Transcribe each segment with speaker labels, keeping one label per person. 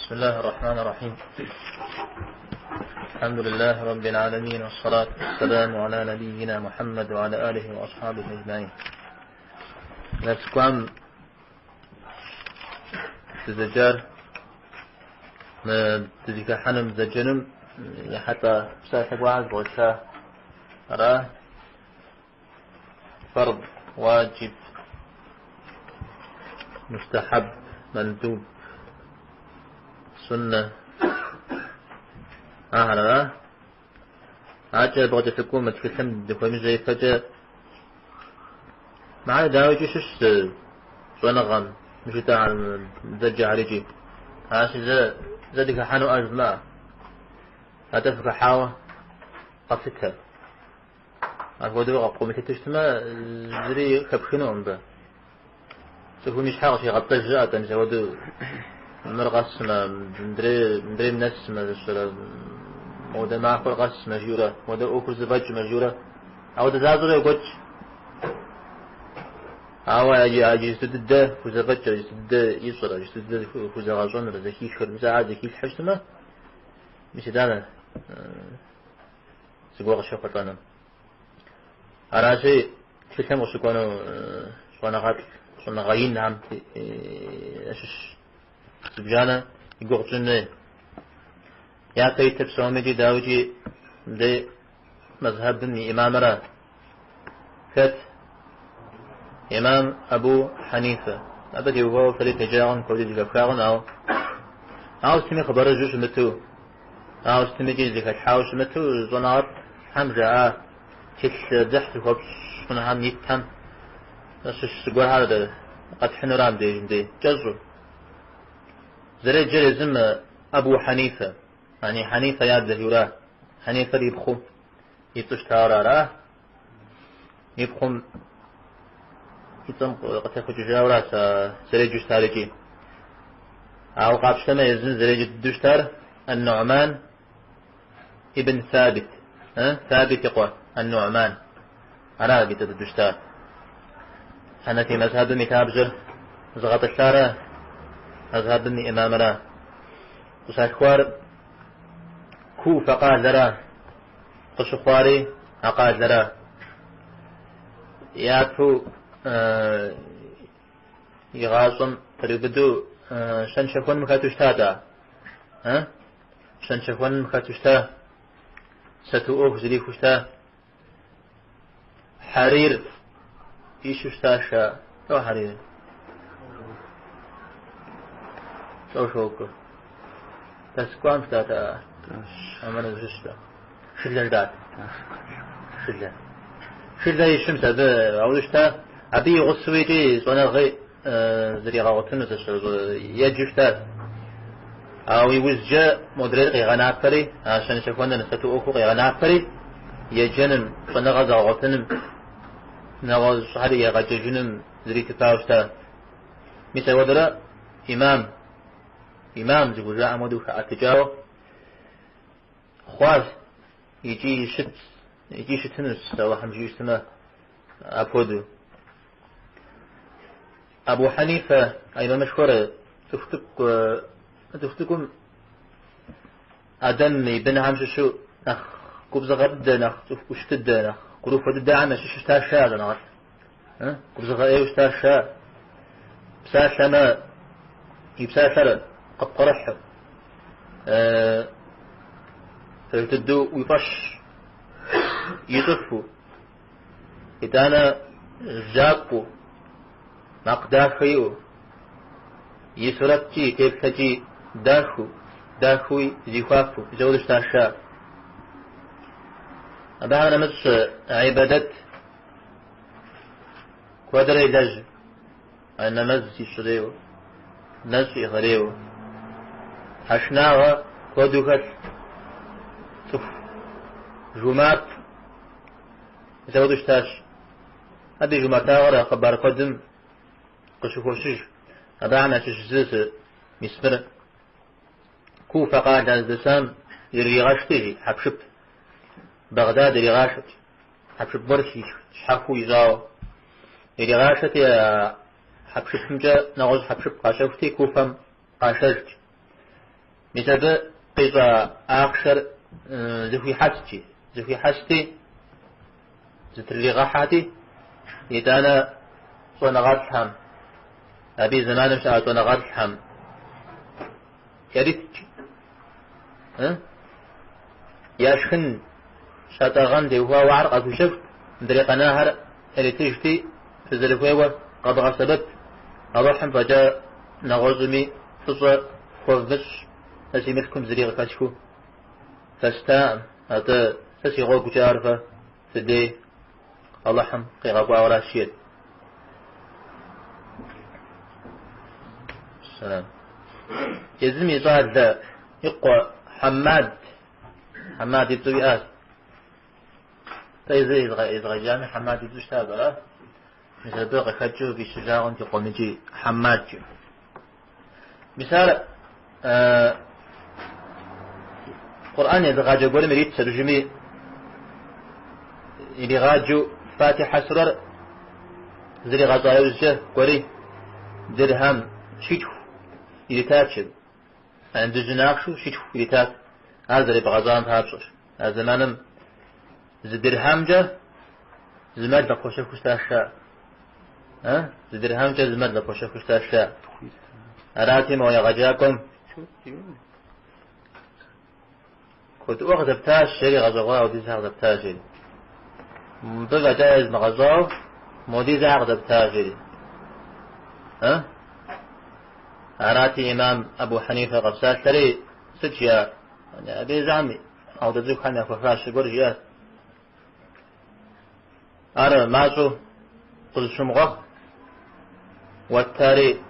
Speaker 1: بسم الله الرحمن الرحيم. الحمد لله رب العالمين والصلاة والسلام على نبينا محمد وعلى آله وأصحابه أجمعين. Дерс кӏуам дызэджар мы дызыхыхьэнум дызэджэнум ехьэлӏа псалъэ гуэрхэр зэбгъэдэлъа ара фард, уаджиб, мустахьэб, мандуб, суннэ ахэр ара. Адэкӏэ абы къыкӏэлъыкӏуэу мы тхылъым дыхуемыжьэ ипэкӏэ мыхэр дауикӏи щыщ щӏэныгъэм, мы жытӏахэр, дызэджэхэр икӏи. Аращи, зэ зэ дыхыхьэнуӏэ жывмыӏэ. Атӏэ фыхыхьауэ къэфлъытэ. Апхуэдэу къомылъытэу щытмэ, зыри хэпхынукъым мыбы. Цӏыхум и щхьэ къыщигъэпцӏэж щыӏэт, мис апхуэдэу мыр къэсмэ, мыдрейм нэсмэ, зыщэрэ, модэ махуэр къэсмэ, жиӏэурэ, модэ ӏуэхур зэфӏэкӏмэ, жиӏэурэ, ауэдэ защӏэурэ йокӏуэкӏ. Ауэ иджыпсту дыдэ хузэфӏэкӏрэ, иджыпсту дыдэ ищӏэрэ, иджыпсту дыдэ хузэгъэщӏэнрэ, зэхихыр, мис ахэр зэхилъхьэу щытмэ, мис итӏанэ зыгуэр къыщехъулӏэну. Аращи, тхылъым къыщыкӏуэну щӏэныгъэлӏ, щӏэныгъэ инхэм ящыщ зыбжанэ и гугъу тщӏын хуей. Япэ итыр псомикӏи, дауикӏи, мыдей мэзхьэбым и имамыра. Хэт? Имам Абу Хьэнифэ. Абы теухуауэ фэри феджагъэн, куэди зэхэфхагъэн, ауэ ауэ сытми хъыбарыжьу щымыту, ауэ сытмикӏи зэхэлъхьауэ щымыту щӏэныгъэлӏхэм жаӏа тхылъ дзыхь зыхуэпщӏ хъунухэм итхэм щыщ зыгуэрхэр къэтхьынура мыбдежым дей кӏэщӏу. Зэреджэр езым Абу Хьэнифэ, яни Хьэнифэ и адэ жиӏэура, Хьэнифэр и пхъум и цӏэу щытауэ ара? И пхъум и цӏэм къытехъукӏыжауэращ а зэреджэу щытар икӏи. Ауэ къапщтэмэ, езым зэреджэ дыдэу щытар Ан-Нуӏман ибн Сабит, Сабит и къуэ Ан-Нуӏман. Ара абы и цӏэ дыдэу щытар. Хьэнэфий мэзхьэбым и лъабжьэр зыгъэтӏылъара, мэзхьэбым и имамыра. Къыщалъхуар Куфэ къалэра. Къыщыхъуари а къалэра. Япэу и гъащӏэм къриубыдэу щэн-щэхуэным хэту щытат ар. Щэн-щэхуэным хэту щыта, сату ӏуэху зэрихуэу щыта. Хьэрир ищэу щыта ша. Лӏо хьэрир? Лӏо шокыр. Дерс кӏуам жытӏат а. Амэнэ зыщыщ. Шылэ жытӏат. Шылэ. Шылэ ищым абы ауэдэу щыта. Абы и гъусэу икӏи щӏэныгъи зригъэгъуэтыну еджэу щытат. Ауэ иужькӏэ модрейр къигъэнапэри, а щэн-щэхуэныр сату ӏуэхур къигъэнапэри, еджэным, щӏэныгъэ зэгъэгъуэтыным, нэгъуэщӏхэри егъэджэжыным зритыпауэ щыта. Мис апхуэдэрэ имам, имам зыхужаӏэм хуэдэу хэӏэтыкӏауэ хъуащ икӏи щыт, икӏи щытынущ, Алыхьым жиӏэу щытмэ, апхуэдэу. Абу Хьэнифэ а имамышхуэр цӏыху цӏыкӏу, цӏыху цӏыкӏум Адэм и бынхэм щыщу нэхъ губзыгъэ дыдэ, нэхъ цӏыху ӏущ дыдэ, нэхъ гурыхуэ дыдэхэм ящыщу щытащ а щӏэныгъэлӏ. Губзыгъэ ӏейуэ щытащ ар. Псалъэмэ, и псалъэр къыпкърыхьу, пэж дыдэу уи фӏэщ ищӏыфу, итӏанэ жьакӏуэу, макъ дахэ иӏэу, и сурэткӏи, и теплъэкӏи дахэу, дахэуи зихуапэу, мис апхуэдэу щытащ ар. Абыхэм нэмыщӏ гьибадэт куэдрэ илэжь, нэмэз ищӏрейуэ, нэщӏ иӏыгърейуэ, тхьэшынагъэ куэду хэлъ цӏыху жумарт мис апхуэдэу щытащ. Абы и жумартагъэр хъыбар куэдым къыщыхощыж. Абыхэм ящыщ зы мис мыр Куфэ къалэ здэсам ирыригъэшти, жи, хьэпшып. Багдад иригъашэт. Хьэпшып гуэр щхьэхуэу ищӏауэ. Иригъашэти, а хьэпшыпымкӏэ нэгъуэщӏ хьэпшып къащэхути, Куфэм къашэжт. Мис абы къищӏа ахъшэр зэхуихьэсти, зэхуихьэсти, зытрыригъэхьати, итӏанэ щӏэныгъэлӏхэм, абы и зэманым щыӏа щӏэныгъэлӏхэм яритт. Яшхын щатӏэгъэн теухуауэ ар къахуищэхут, мыдрей къэнахэр яритыжти, фызэрыхуейуэ къэвгъэсэбэп, Алыхьым фӏэкӏа нэгъуэщӏми фӏыщӏэ хуэвмыщӏ, сэ си мылъкум зыри къыхэсхыу фэстаӏым, атӏэ сэ си гъуэгукӏэ ар фэ фыдей Алыхьым къигъэкӏуауэ аращ, жиӏэт. Сэлам. Езым и щӏалэ и къуэ Хьэммад, Хьэммад и цӏэу иӏащ. Тӏэ езыр езыгъэджами Хьэммад и цӏэу щыта абы, ара? Мис абы къыхэкӏыу фӏищыжа хъунт и къуэм икӏи Хьэммадкӏэ. Мис ар Къурӏэн езыгъаджэ гуэрым иритщ абыжми иригъаджэу Фатихьэ сурэр зригъэщӏа иужькӏэ кӏуэри дирхьэм щитху иритат. Дыжьын ахъшэу щитху иритат. Ар зэребгъэщӏам папщӏэщ. А зэманым зы дирхьэмкӏэ зы мэл къыпхуэщэхуу щытащ жаӏэ. Зы дирхьэмкӏэ зы мэл къыпхуэщэхуу щытащ жаӏэ. Арати, мо егъэджакӏуэм куэдыӏуэ къызэптащ, жери гъэщӏэгъуа, ауэдиз щхьэ къызэптащ, жери. Мыбы фӏэкӏа езмыгъэщӏауэ, модиз щхьэ къызэптащ, жери. Арати, имам Абу Хьэнифэ къэпсалъэри, сыт жиӏа? Абы езыхэм ауэдэ цӏыхухэм яхуэфащэ гуэр жиӏащ. Ар мащӏэу къызыщумыгъэхъу, уэттари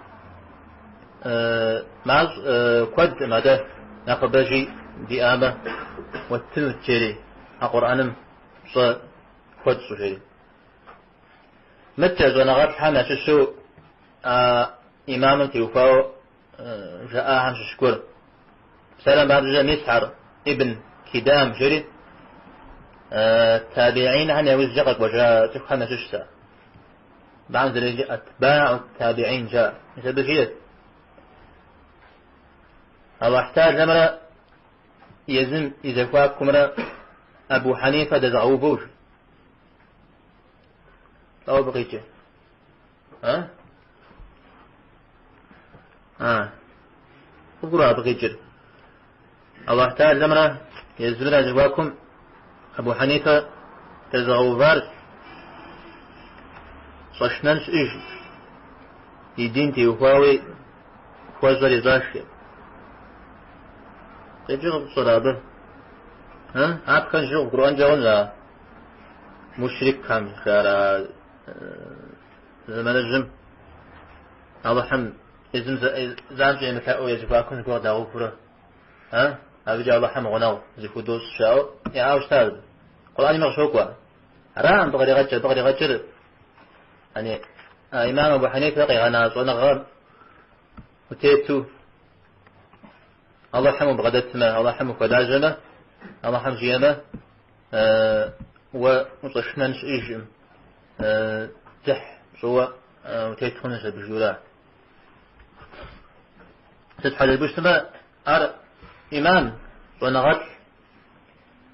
Speaker 1: мащӏ куэдкъым, атӏэ нэхъыбэжи диӏамэ, уэттынут, жери, а Къурӏэным пщӏэ хуэтщӏу, жери. Мыдкӏэ щӏэныгъэлӏхэм ящыщу а имамым теухуауэ жаӏахэм щыщ гуэр. Псалъэм папщӏэ, Мисхьэр ибн Кидам жери табиинхэм яужькӏэ къэкӏуэжа цӏыхухэм ящыщщ ар. Абыхэм зэреджэр атбау табиин жаӏэ. Мис абы жиӏэт. Аллахь Тэхьэлэмрэ езым и зэхуакумрэ Абу Хьэнифэ дэзыгъэувэу. Лӏо абы къикӏыр? А? А. Къывгурыӏуа абы къикӏыр? Аллахь Тэхьэлэмрэ езымрэ я зэхуакум Абу Хьэнифэ дэзыгъэувар щӏэшынэн щыӏэж и дин теухуауи хуэщӏэр ищӏащ. Къикӏыр къыпщӏэрэ абы? А? Апхэм щыгъу къыбгурыӏуэнкӏэ хъунщ а мушрикхэм жаӏэр зэманыжьым Алыхьым езым занщӏэу емылъэӏуу я зэхуакум зыгуэр къыдагъэувурэ, а? Абыкӏэ Алыхьым гъунэгъу зыхудощӏ жаӏэу яӏауэ щытащ. Къурӏэнми къыщокӏуэ. Ара абы къригъэкӏыр, абы къригъэкӏыр, яни, а имам Абу Хьэнифэ къигъэна щӏэныгъэм утету Алыхьым убгъэдэтмэ, Алыхьым ухуэлажьэмэ, Алыхьым жиӏэмэ, уэ ущӏэшынэн щыӏэжкъым, дзыхь пщӏыуэ утет хъунущ абы жиӏэу ара. Сыт щхьэкӏэ жыпӏэу щытмэ, ар имам, щӏэныгъэлӏ,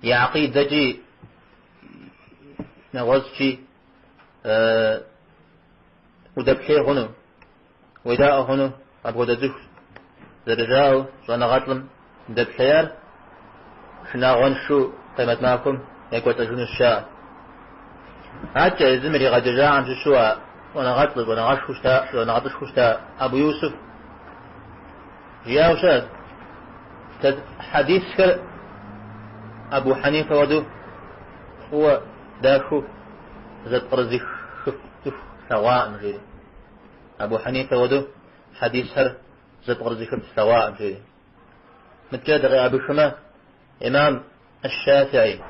Speaker 1: и акъидэкӏи, нэгъуэщӏкӏи удэплъей хъуну, уедаӏуэ хъуну апхуэдэ цӏыху зэрыжаӏэу щӏэныгъэлӏым дэплъеяр шынагъуэншэу къемэт махуэм екӏуэлӏэжынущ жаӏэ. Адэкӏэ езым иригъэджэжахэм щыщу а щӏэныгъэлӏыр, щӏэныгъэшхуэу щыта, щӏэныгъэлӏышхуэу щыта Абу Юсуф жиӏауэ щыӏэт, хьэдисхэр Абу Хьэнифэ хуэдэу фӏыуэ дахэу зэпкърызыхыф цӏыху слъэгъуакъым, жери. Абу Хьэнифэ хуэдэу хьэдисхэр зэпкърызыхыф слъэгъуакъым, жери. Мыдкӏэ дыкъеӏэбыхмэ, имам Аш-Шафии,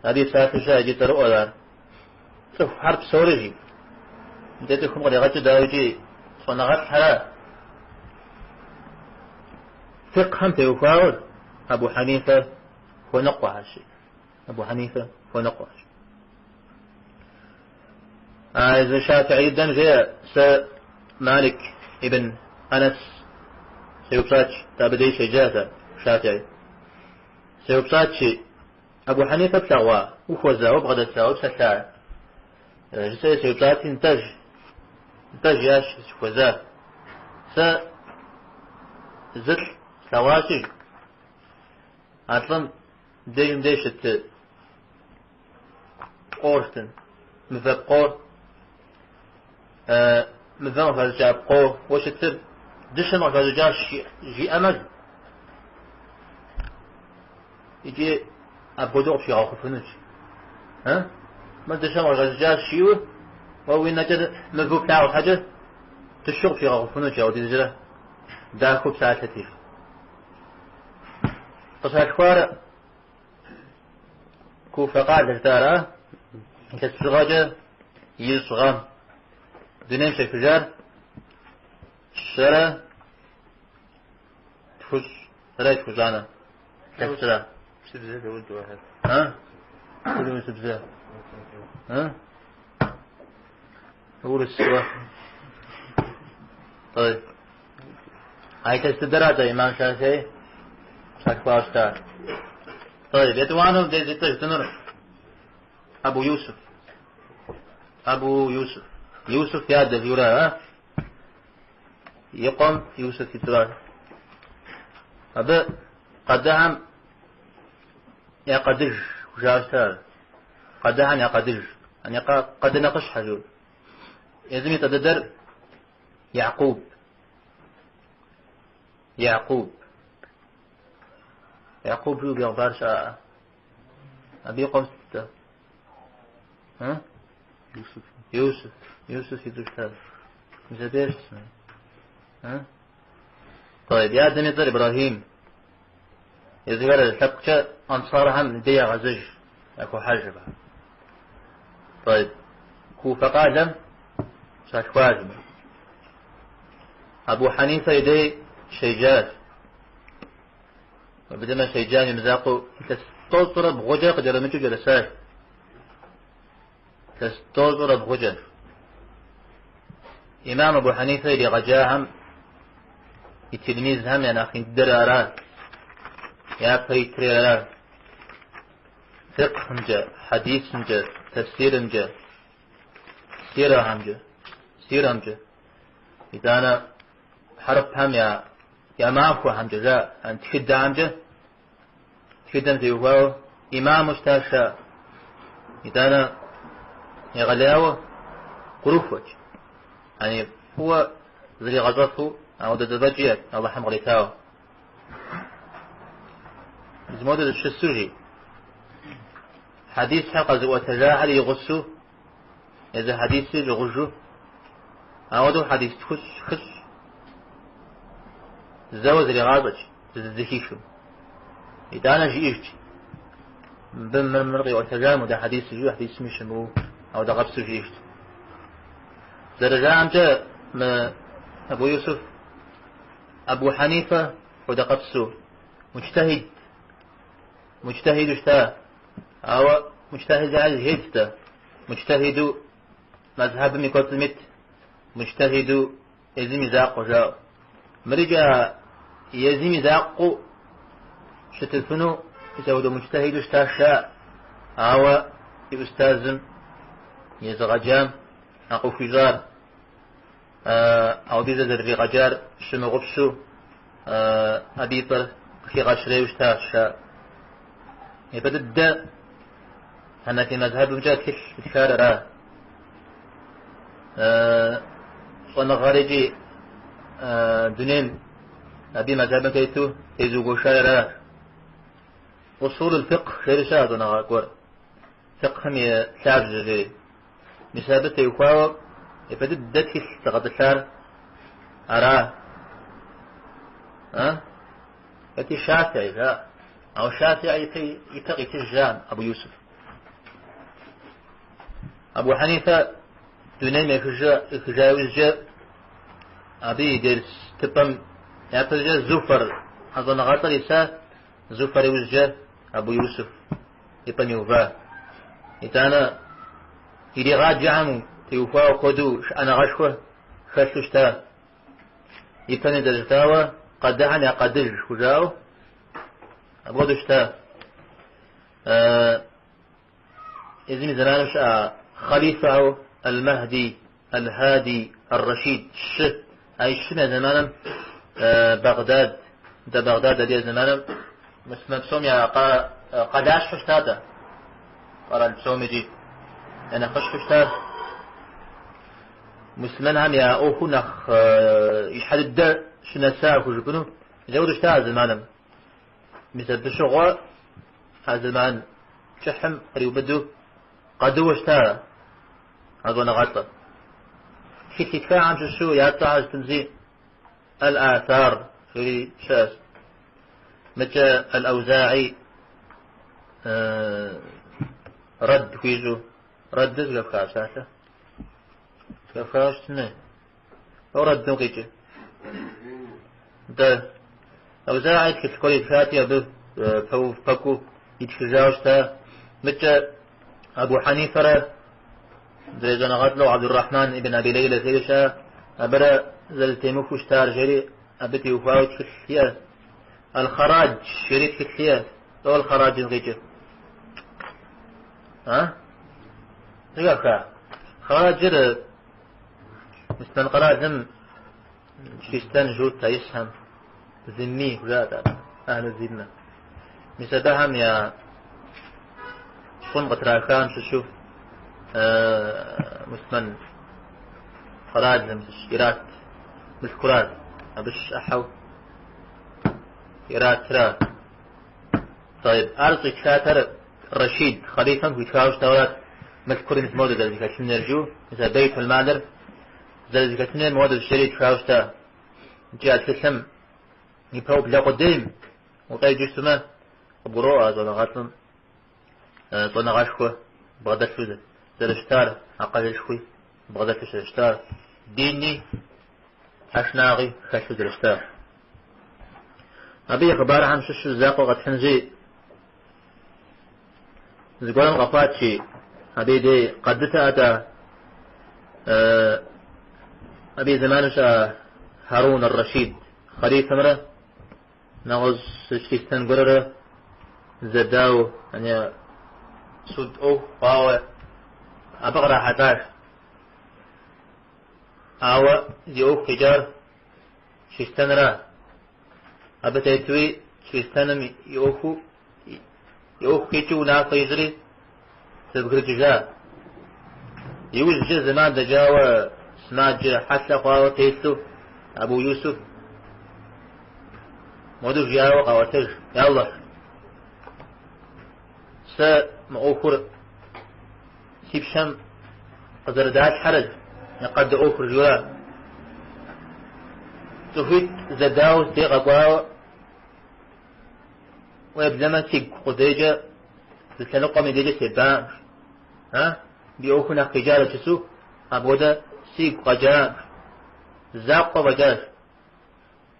Speaker 1: абы и псалъэу щыӏэ икӏи цӏэрыӏуэщ ар. Цӏыхухэр псори жи. Мыдэ цӏыхум къригъэкӏыу дауикӏи щӏэныгъэлӏхэрэ фикъхэм теухуауэ Абу Хьэнифэ хуэныкъуэхэщ. Абу Хьэнифэ хуэныкъуэщ. А езы Шафии дыдэм жеӏэ, сэ Малик ибн Анас Сеупщӏат, абы деж щеджат ар, Шафиӏи. Сеупщӏат, Абу Хьэнифэ плъэгъуа, ухуэза, убгъэдэса, упсэлъа? Жысӏэри сеупщӏати, нтӏэ, нтӏэ жиӏащ, сыхуэза. Сэ зылӏ слъэгъуащи, а лӏым дежым деж щыт пкъор щытын, мывэ пкъор, мывэм къыхэщӏыкӏа пкъоуэ щытыр дыщэм къыхэщӏыкӏащ жиӏэмэ, икӏи апхуэдэу къыпщигъэхъуфынущ. Мыр дыщэм къыхэщӏыкӏащ жиӏэу, уэ уи нэкӏэ мывэу плъагъу щхьэкӏэ дыщэу къыпщигъэхъуфынущ, апхуэдизрэ дахэу псалъэти. Къыщалъхуар Куфэ къалэ жытӏара, илъэс бжыгъэкӏэ ищӏ гъэм дунейм щехыжар щэрэ тхущӏ, щэрэ тхущӏанэ илъэсрэ.
Speaker 2: Урысыбзэ дауд уахэр.
Speaker 1: А? Урысыбзэ. А? Урысуэ. طيب. А илъэс дыдэрат имам Шафиӏи щалъхуауэ щытар. طيب, етӏуанэу дэ зи цӏэ жытӏэнур Абу Юсуф. Абу Юсуф. Юсуф и адэ жиӏэурэ, а? И къуэм Юсуф и цӏэр. Абы къадыхэм я къадыж хужаӏэу щытар. Къадыхэм я къадыж. Ани къады нэхъыщхьэ жиӏэу. Езым и цӏэ дыдэр Якъуб. Якъуб. Якъуб жиӏэу бегъымбар щыӏа. Абы и къуэм сыт? А?
Speaker 2: Юсуф.
Speaker 1: Юсуф. Юсуф и цӏэу щытащ. Мис абы ещхьщ. А? طيب, и адэм и цӏэр Ибрахим. Езыхэр лъэпкъкӏэ ансархэм дей ягъэзэж, яхохьэж абы. طيب, Куфэ къалэм щалъхуащ. Абу Хьэнифэ и дей щеджащ. Абы щеджам и мызакъуэу илъэс тӏощӏрэ бгъукӏэ къыкӏэрымыкӏыу кӏэрысащ. Илъэс тӏощӏрэ бгъукӏэ. Имам Абу Хьэнифэ иригъэджахэм и тилмизхэм я нэхъ ин дыдэр ара, япэ итри ара. Фикъхымкӏэ, хьэдисымкӏэ, тэфсирымкӏэ, сирэхэмкӏэ, сирэмкӏэ. Итӏанэ хьэрыпхэм я махуэхэмкӏэ, жаӏэ, тхыдэхэмкӏэ, тхыдэм теухуауэ имаму щытащ ар. Итӏанэ егъэлеяуэ гурыхуэт. Яни фӏыуэ зригъэщӏэфу ауэдэ зэфӏэкӏ иӏэт Алыхьым къритауэ. Зы модэ зыщысу жи. Хьэдисхэр къэзыӏуэтэжахэр и гъусэу, езы хьэдисри щӏыгъужу, ауэдэу хьэдис тхущӏ, хыщӏ зэуэ зригъащӏэт зызэхихым. Итӏанэ жиӏэжт, мыбы мыр мыр къиӏуэтэжа модэ хьэдис жиӏэу хьэдисми щымыӏэу ауэдэ къэпсу жиӏэжт. Зэрыжаӏэмкӏэ мы Абу Юсуф Абу Хьэнифэ хуэдэ къэпсу муджтэхид, муджтэхиду щыта, ауэ муджтэхид зыхедтэ, муджтэхиду мэзхьэбым и кӏуэцӏым ит, муджтэхиду езым и закъуэ жаӏэу. Мырикӏэ езым и закъуэу щытыфыну мис апхуэдэ муджтэхиду щытащ жаӏэ, ауэ и ӏустазым езыгъэджам а къыхуищӏар, ауэдизэ зэрыригъэджар щымыгъупщэу абы и цӏэр къыхигъэщрейуэ щытащ жаӏэ. Япэ дыдэ Хьэнэфи мэзхьэбымкӏэ тхылъ зытхар ара. Щӏэныгъэр икӏи дунейм абы и мэзхьэбым тету тезыугуэшар ара. Усулул фикъх жери щыӏэ щӏэныгъэ гуэр. Фикъхым и лъабжьэ жери. Мис абы теухуауэ япэ дыдэ тхылъ зыгъэтӏылъар ара. А? Хэти Шафиӏи жаӏэ. Ауэ Шафиӏи ипэ къитыж жаӏэ Абу Юсуф. Абу Хьэнифэ дунейм ехыжа иужькӏэ абы и дерс тыпӏэм япэщӏыкӏэ Зуфэр а щӏэныгъэлӏыр иса, Зуфэр иужькӏэ Абу Юсуф и пӏэм иува. Итӏанэ иригъаджэхэм теухуауэ куэду шыӏэныгъэшхуэ хэлъу щыта. Ипэми зэрыжытӏауэ. Къадыхэм я къадыж хужаӏэу апхуэдэу щыта. Езым и зэманым щыӏа хъалифэхэу Аль-Махди, Аль-Хади, Ар-Рашид щы. А щым я зэманым Багдад, дэ Багдад абы я зэманым муслъымэн псом я къалащхьэу щытат а къэрал псом икӏи я нэхъыщхьэу щытар. Муслъымэнхэм я ӏуэхуу нэхъ ищхьэ дыдэ щынэса хужыпӏэну апхуэдэу щыта а зэманым. Мис абы щыгъуэ а зэман кӏыхьым къриубыдэу къадыуэ щыта а щӏэныгъэлӏыр. Тхылъ итхахэм щыщу я цӏэхэр жытӏэнщи Аль-Аthар жери щыӏэщ. Мыкӏэ Аль-Аузаи рэд хуищӏу. Рэдыр зэхэфха псалъэ? Зэхэфхауэ щытын хуей. Лӏо рэдым къикӏыр? Дэ Аузаи тхылъ куэд итхати, абы пэув пэкӏуу итхыжауэ щыта. Мыкӏэ Абу Хьэнифэрэ адрей щӏэныгъэлӏу Абдуррахьман ибн Аби Лейлэ жери щыӏэ, абырэ зэрызэтемыхуэу щытар жери абы теухуауэ тхылъ иӏэ. Аль-Харадж жери тхылъ иӏэ. Лӏо Аль-Хараджым къикӏыр? А? Зэхэфха? Хараджыр муслъымэн къэралым чристэн журт исхэм зимми хужаӏэт ар, ахьлу зиммэ. Мис абыхэм я щӏым къытрахам щыщу муслъымэн къэралым щыщ ират мылъкурат, абы щыщ ӏыхьэу иратра. Тайиб, ар щӏитхатэр Рашид хъалифэм хуитхауэ щытауэрат, мылъкур мис моуэдэ зэрызэхэлъынур жиӏэу, мис а бейтул-малыр зэрызэхэтынур моуэдэщ жери итхауэ щыта. Икӏи а тхылъым и пэублэ къудейм укъеджэу щытмэ, къыбгуроӏуэ а щӏэныгъэлӏым щӏэныгъэшхуэ бгъэдэлъу зэрыщытар, акъылышхуи бгъэдэлъу зэрыщытар, дини тхьэшынагъи хэлъу зэрыщытар. Абы и хъыбархэм щыщу зы закъуэ къэтхьынщи, зыгуэрым къэхъуат, жи, абы и дей къадытэӏэ-тӏэ, абы и зэманым щыӏа Харун ар-Рашид хъалифэмрэ нэгъуэщӏ чристэн гуэррэ зэдауэу, яни суд ӏуэху хъуауэ абы кърахьэлӏащ. Ауэ зи ӏуэху къикӏар чристэнра. Абы тетуи чристэным и ӏуэху и ӏуэху къикӏыу унафэ ищӏри зэбгрыкӏыжа. Иужькӏэ зэман дэкӏауэ сымаджэ хьэлъэ хъуауэ телъу Абу Юсуф моду жиӏауэ къаӏуэтэж: Я Алыхь, сэ мы ӏуэхур си пщэм къызэрыдалъхьэрэ къады ӏуэхур жиӏэурэ цӏыхуитӏ зэдауэу си дей къэкӏуауэ, уеблэмэ сигу къудейкӏэ зы лъэныкъуэм и дейкӏэ себаӏым. А? Ди ӏуэхур нэхъ къикӏарэт жысӏэу, апхуэдэ сигу къэкӏаӏым. Закъуэ фӏэкӏащ.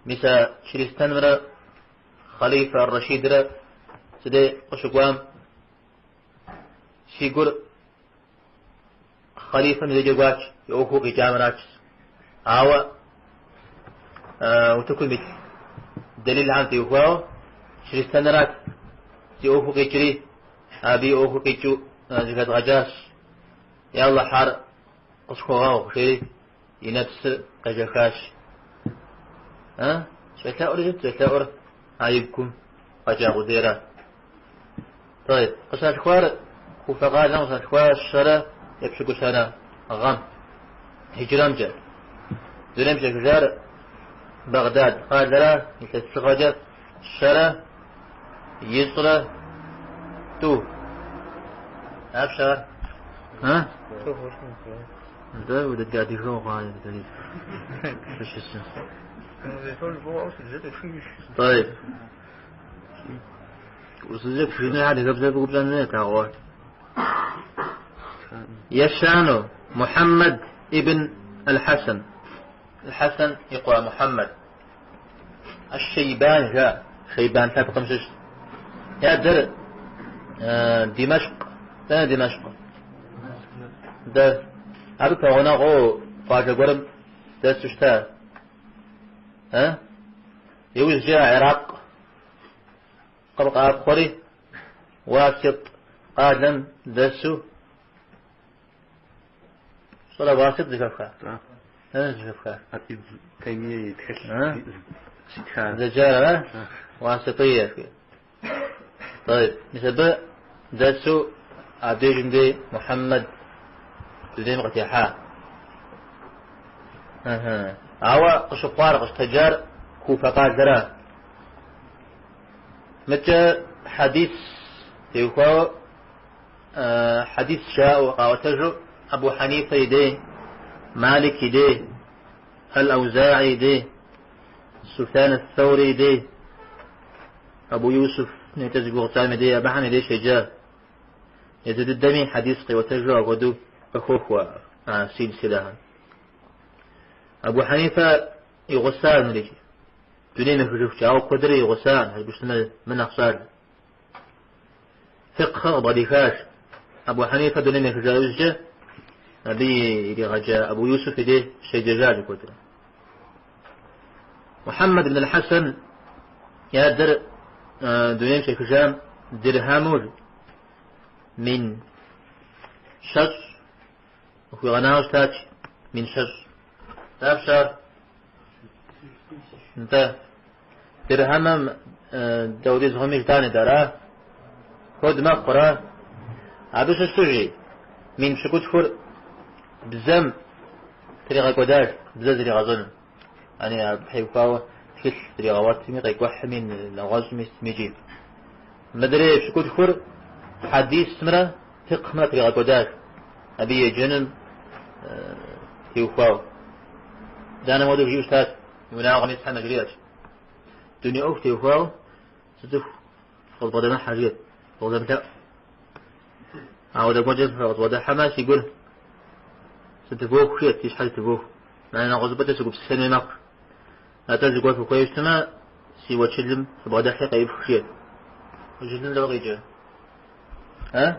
Speaker 1: Мис а чристэнымрэ хъалифэ ар-Рашидрэ си дей къыщыкӏуам си гур хъалифэм и дейкӏэ кӏуащ, и ӏуэхуу къикӏамращ. Ауэ утыкум илъ дэлилхэм теухуауэ чристэнырат зи ӏуэхуу къикӏри, абы и ӏуэхуу къикӏыу зэхэзгъэкӏащ. Я Алыхь, ар къысхуэгъэгъу, жери и нэпсыр къежэхащ. Щӏелъэӏур сыт? Щӏелъэӏур а и гум къэкӏа къудейра. Тайиб. Къыщалъхуар Куфэ къалэм къыщалъхуа щэрэ епщыкӏущанэ гъэм, хьиджрэмкӏэ. Дунейм щехыжар Багдад къалэра илъэс бжыгъэкӏэ щэрэ ищӏрэ тӏу. Дапщэ ар? А? Дэ удэ адыгэ ухъуа щыщысын. Тайиб. Узэпшыну адыгэбзэр бгупщӏэну етагъуэ. Ещанэу Мухьэммэд ибн Аль-Хьэсэн. Аль-Хьэсэн и къуэ Мухьэммэд. Аш-Шейбан жаӏэ, Шейбан лъэпкъым щыщ. И адэр Димэшкъ. Дэнэ Димэшкъ? Дэ абы пэгъунэгъуу къуажэ гуэрым дэсу щыта. Иужькӏэ Ирак къэӏэпхъуэри, Уасит къалэм дэсу. Пщӏэрэ Уасит зэхэфха? Дэнэ зэхэфха?
Speaker 2: Ибн Таймие и тхылъ щитха.
Speaker 1: Зэджар ара? Уаситӏие. طيب, мис абы дэсу абдежым дей Мухьэммэд дунейм къытехьа. Ауэ къыщыхъуар, къыщытэджар Куфэ къалэра. Мыкӏэ хьэдис теухуауэ хьэдис жаӏэу къаӏуэтэжу Абу Хьэнифэ и дей, Малик и дей, Аль-Аузаи и дей, Суфян ас-Саури и дей, Абу Юсуф нетӏэ зи гугъу тщӏам и дей, абыхэм и дей щеджа. Езы дыдэми хьэдис къиӏуэтэжу апхуэдэу къыхохуэ а силсилэхэм. Абу Хьэнифэ и гъусар мырикӏи. Дунейм ехыжыхукӏэ, ауэ куэдрэ и гъусар, абы щытмэ мынэхъ щӏалэ. Фикъхыр къыбгъэдихащ. Абу Хьэнифэ дунейм ехыжа иужькӏэ абы иригъэджа Абу Юсуф и дей щеджэжащ куэдрэ. Мухьэммэд ибн аль-Хьэсэн и адэр дунейм щехыжам дирхьэму 1020 къыхуигъэнауэ щытащ, 1020. Дапщэ ар? Нтӏэ. Дирхьэмым дауэдиз хъуми жытӏа нетӏэ, ара? Куэд мэхъу, ара? Абы щыщу жи, 8,000 бзэм тригъэкӏуэдащ, бзэ зригъэщӏэну. Ани абы теухуауэ тхылъ зригъэгъуэтми, къекӏухьми, нэгъуэщӏми сытмикӏи. Мыдрей пщыкӏутхур хьэдисымрэ фикъхымрэ тригъэкӏуэдащ, абы еджэным теухуауэ. Данэм хуэдэу жиӏэу щытащ, и унагъуэм исхэм яжриӏэщ. Дуней ӏуэху теухуауэ зы цӏыху къызбгъэдэмыхьэ жиӏэт, къызэмылъэӏу. Ауэдэ гуэркӏэ къызбгъэдыхьэмэ, си гур зэтывоху жиӏэт, си щхьэр зэтывоху. Нэгъуэщӏыпӏэкӏэ сыгупсысэн хуей мэхъу. Атӏэ зыгуэр фыхуейуэ щытмэ, си уэчылым фыбгъэдыхьи къеӏыфх жиӏэт. Уэчылым дауэ къикӏрэ? А?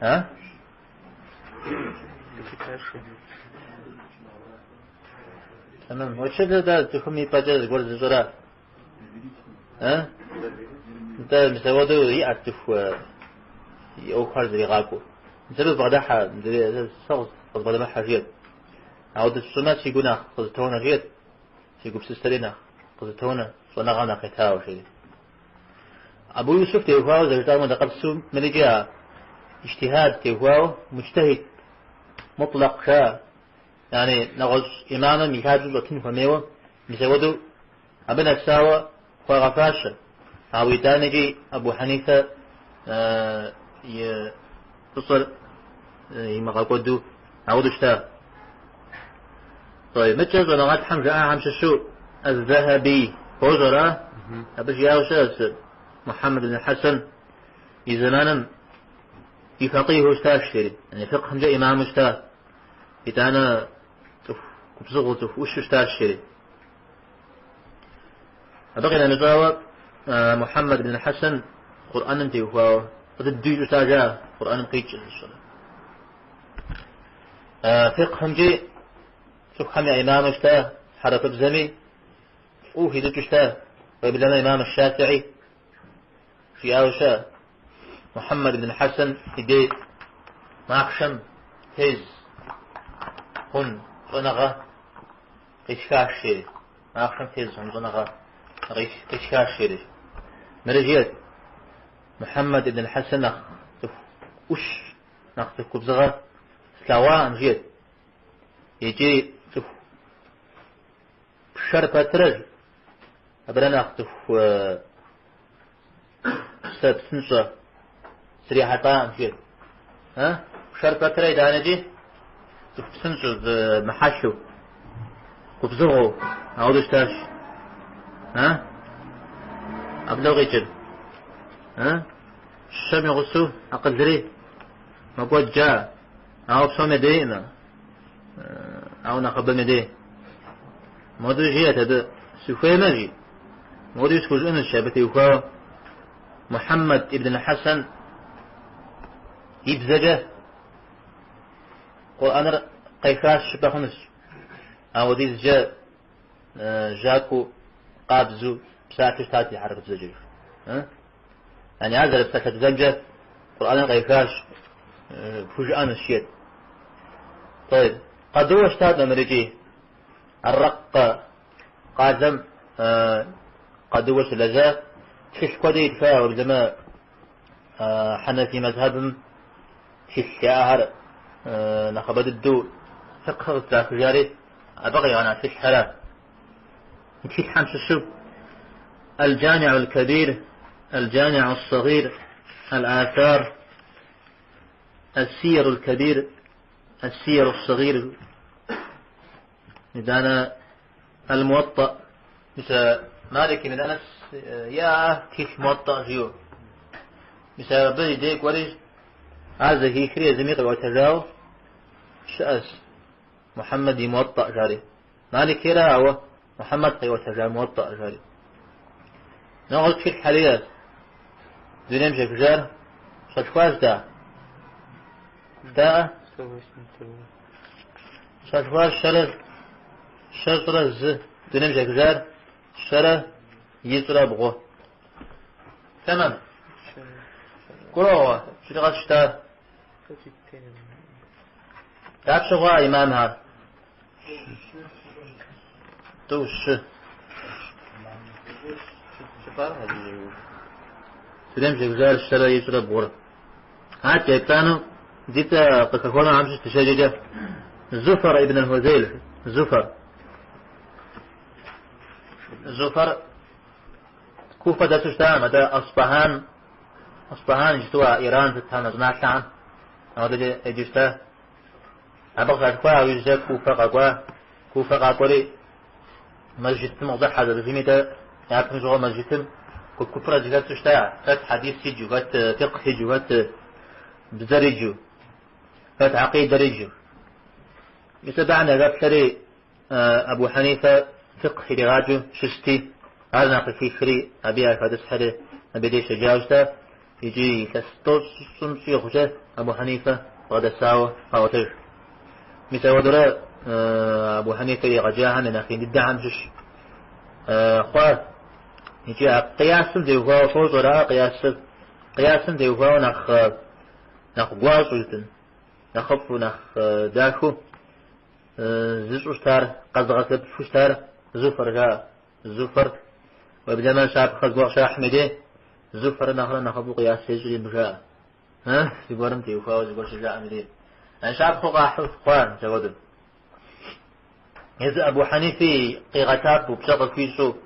Speaker 1: А? Тэмэм. Уэчылыр дэ цӏыхум и пӏэкӏэ зыгуэр зыщӏэра? А? Нтӏэ, мис апхуэдэу иӏэт цӏыху и ӏуэхухэр зэригъакӏуэу. Мис абы бгъэдыхьэ, сэ къызбгъэдэмыхьэ жиӏэт. Ауэдэ сщӏымэ, си гу нэхъ къызэтонэ жиӏэт, си гупсысэри нэхъ къызэтонэ, щӏэныгъэм нэхъ етауэ жери. Абу Юсуф теухуауэ зэрыжытӏам хуэдэ къабзэу мырикӏи а иджтихьад теухуауэ муджтэхьид мутлакъ жаӏэ. Яни нэгъуэщӏ имамым и лъабжьэм щӏэтын хуэмейуэ, мис апхуэдэу абы нэсауэ хуагъэфащэ. Ауэ итӏанэкӏи Абу Хьэнифэ и фӏыщӏэр имыгъэкӏуэду ауэдэу щыта. طيب, мыкӏэ щӏэныгъэлӏхэм жаӏахэм щыщу Аз-Захаби фощӏэра? Абы жиӏауэ щыӏэщ Мухьэммэд ибн Хьэсэн и зэманым и факъихыу щытащ, жери, яни фикъхымкӏэ имаму щыта. Итӏанэ цӏыху губзыгъэу, цӏыху ӏущу щытащ, жери. Абы къинэмыщӏауэ Мухьэммэд ибн Хьэсэн Къурӏэным теухуауэ фӏы дыдэу ищӏэу щыта жаӏэ, Къурӏэным къикӏ зыщӏэр. Фикъхымкӏи цӏыхухэм я имаму щыта, хьэрыпыбзэми фӏыуэ хищӏыкӏыу щыта, уеблэмэ имам Шафии жиӏауэ щыӏэ. Мухьэммэд ибн Хьэсэн и дей махъшэм тез хъун щӏэныгъэ къисхащ, жери. Махъшэм тез хъун щӏэныгъэ къисхащ, жери. Мыри жиӏэт, Мухьэммэд ибн Хьэсэн нэхъ цӏыху ӏущ, нэхъ цӏыху губзыгъэ слъэгъуакъым, жиӏэт. Икӏи цӏыху пшэр пэтрэ, абырэ нэхъ цӏыху псэ псынщӏэ срихьэлӏакъым, жиӏэт. Пшэр пэтрэ итӏанэкӏи цӏыху псынщӏэу, мыхьэлъэу, губзыгъэу, ауэдэу щытащ. Абы дауэ къикӏыр? Щэм и гъусэу акъылри мэкӏуэд жаӏэ, ауэ псом я дейкъым, ауэ нэхъыбэм я дей. Модэу жиӏэт абы, сыхуеймэ, жи, модэу схужыӏэнущ абы теухуауэ Мухьэммэд ибн Хьэсэн и бзэкӏэ Къурӏэныр къехащ жыпӏэ хъунущ. Ауэдизкӏэ Жьакӏуэу, къабзэу псалъэу щытат и хьэрыпыбзэкӏэ. Yani ар зэрыпсалъэ бзэмкӏэ Къурӏэныр къехащ, пхужыӏэнущ жиӏэт. طيب. Къадыуэ щытат мыр икӏи. Ар-Ракъкъэ къалэм къадыуэ щылэжьа тхылъ куэди итха, уеблэмэ Хьэнэфий мэзхьэбым тхылъ яӏэхэр нэхъыбэ дыдэу фикъхыр къызытрахыжари абы къигъэна тхылъхэрат. И тхылъхэм щыщу Аль-Джамиу аль-Кабир, Аль-Джамиу ас-Сагъир, Аль-Аҫар, Ас-Сияр аль-Кабир, Ас-Сияр ас-Сагъир, итӏанэ Аль-Муаттӏа. Мис Малик ибн Анас иӏэ тхылъ Муаттӏа жиӏэу. Мис абы и дей кӏуэри, ар зэхихри езыми къиӏуэтэжауэ щыӏэщ. Мухьэммэд и Муаттӏа жари. Малик ейра, ауэ Мухьэммэд къиӏуэтэжа Муаттӏа жари. Нэгъуэщӏ тхылъхэри иӏэщ. Дунейм щехыжар щалъхуащ да? Даӏэ? Щалъхуар щэрэ щэщӏрэ зы. Дунейм щехыжар щэрэ ищӏрэ бгъу. Тэмэм. Гурыӏуэгъуэ, иджыри къэс щыта? Дапщэ хъуа имамхэр? Тӏу, щы. Дунейм щехыжар щэрэ ищӏрэ бгъурэ. Адэкӏэ еплӏанэу ди цӏэ къыхэхуэнухэм щыщ дыщеджэкӏэ Зуфэр ибн аль-Хузейл, Зуфэр. Зуфэр Куфэ дэсу щытакъым, атӏэ Асбахан, Асбахан жытӏэу а Иран сытхэм я щӏыналъэхэм апхуэдэкӏэ еджэу щыта. Абы къыщалъхуа, иужькӏэ Куфэ къэкӏуа. Куфэ къакӏуэри мэжджытым къыщӏыхьэ зэрыжыми дэ япэм щыгъуэ мэжджытым гуп-гупурэ зэхэту щыта. Хэт хьэдис иджу, хэт фикъх иджу, хэт бзэр иджу, хэт акъидэр иджу. Мис абыхэм яхэплъэри Абу Хьэнифэ фикъх иригъаджэу щысти, ар нэхъ къыхихри, абы яхэтӏысхьэри, абы деж щеджауэ щыта. Икӏи илъэс тӏощӏым щӏигъукӏэ Абу Хьэнифэ бгъэдэсауэ къаӏуэтэж. Мис апхуэдэурэ Абу Хьэнифэ иригъэджахэм я нэхъ ин дыдэхэм щыщ хъуа. Икӏи а къиясым теухуауэ фощӏэр, а къиясыр, къиясым теухуауэ нэхъ нэхъ гуащӏэу жытӏэн, нэхъыфӏу, нэхъ дахэу зыщӏу щытар, къэзыгъэсэбэпу щытар Зуфэр жаӏэ. Зуфэр, уеблэмэ щапхъэ зыгуэр къыщахьым и дей, Зуфэр нэхърэ нэхъыфӏу къияс ещӏри мыбы жаӏэ. Зыгуэрым теухуауэ зыгуэр щыжаӏэм и дей. Щапхъэу къахьу хъуа мис апхуэдэу. Езы Абу Хьэнифи къигъэлъапӏэу, пщӏэ къыхуищӏу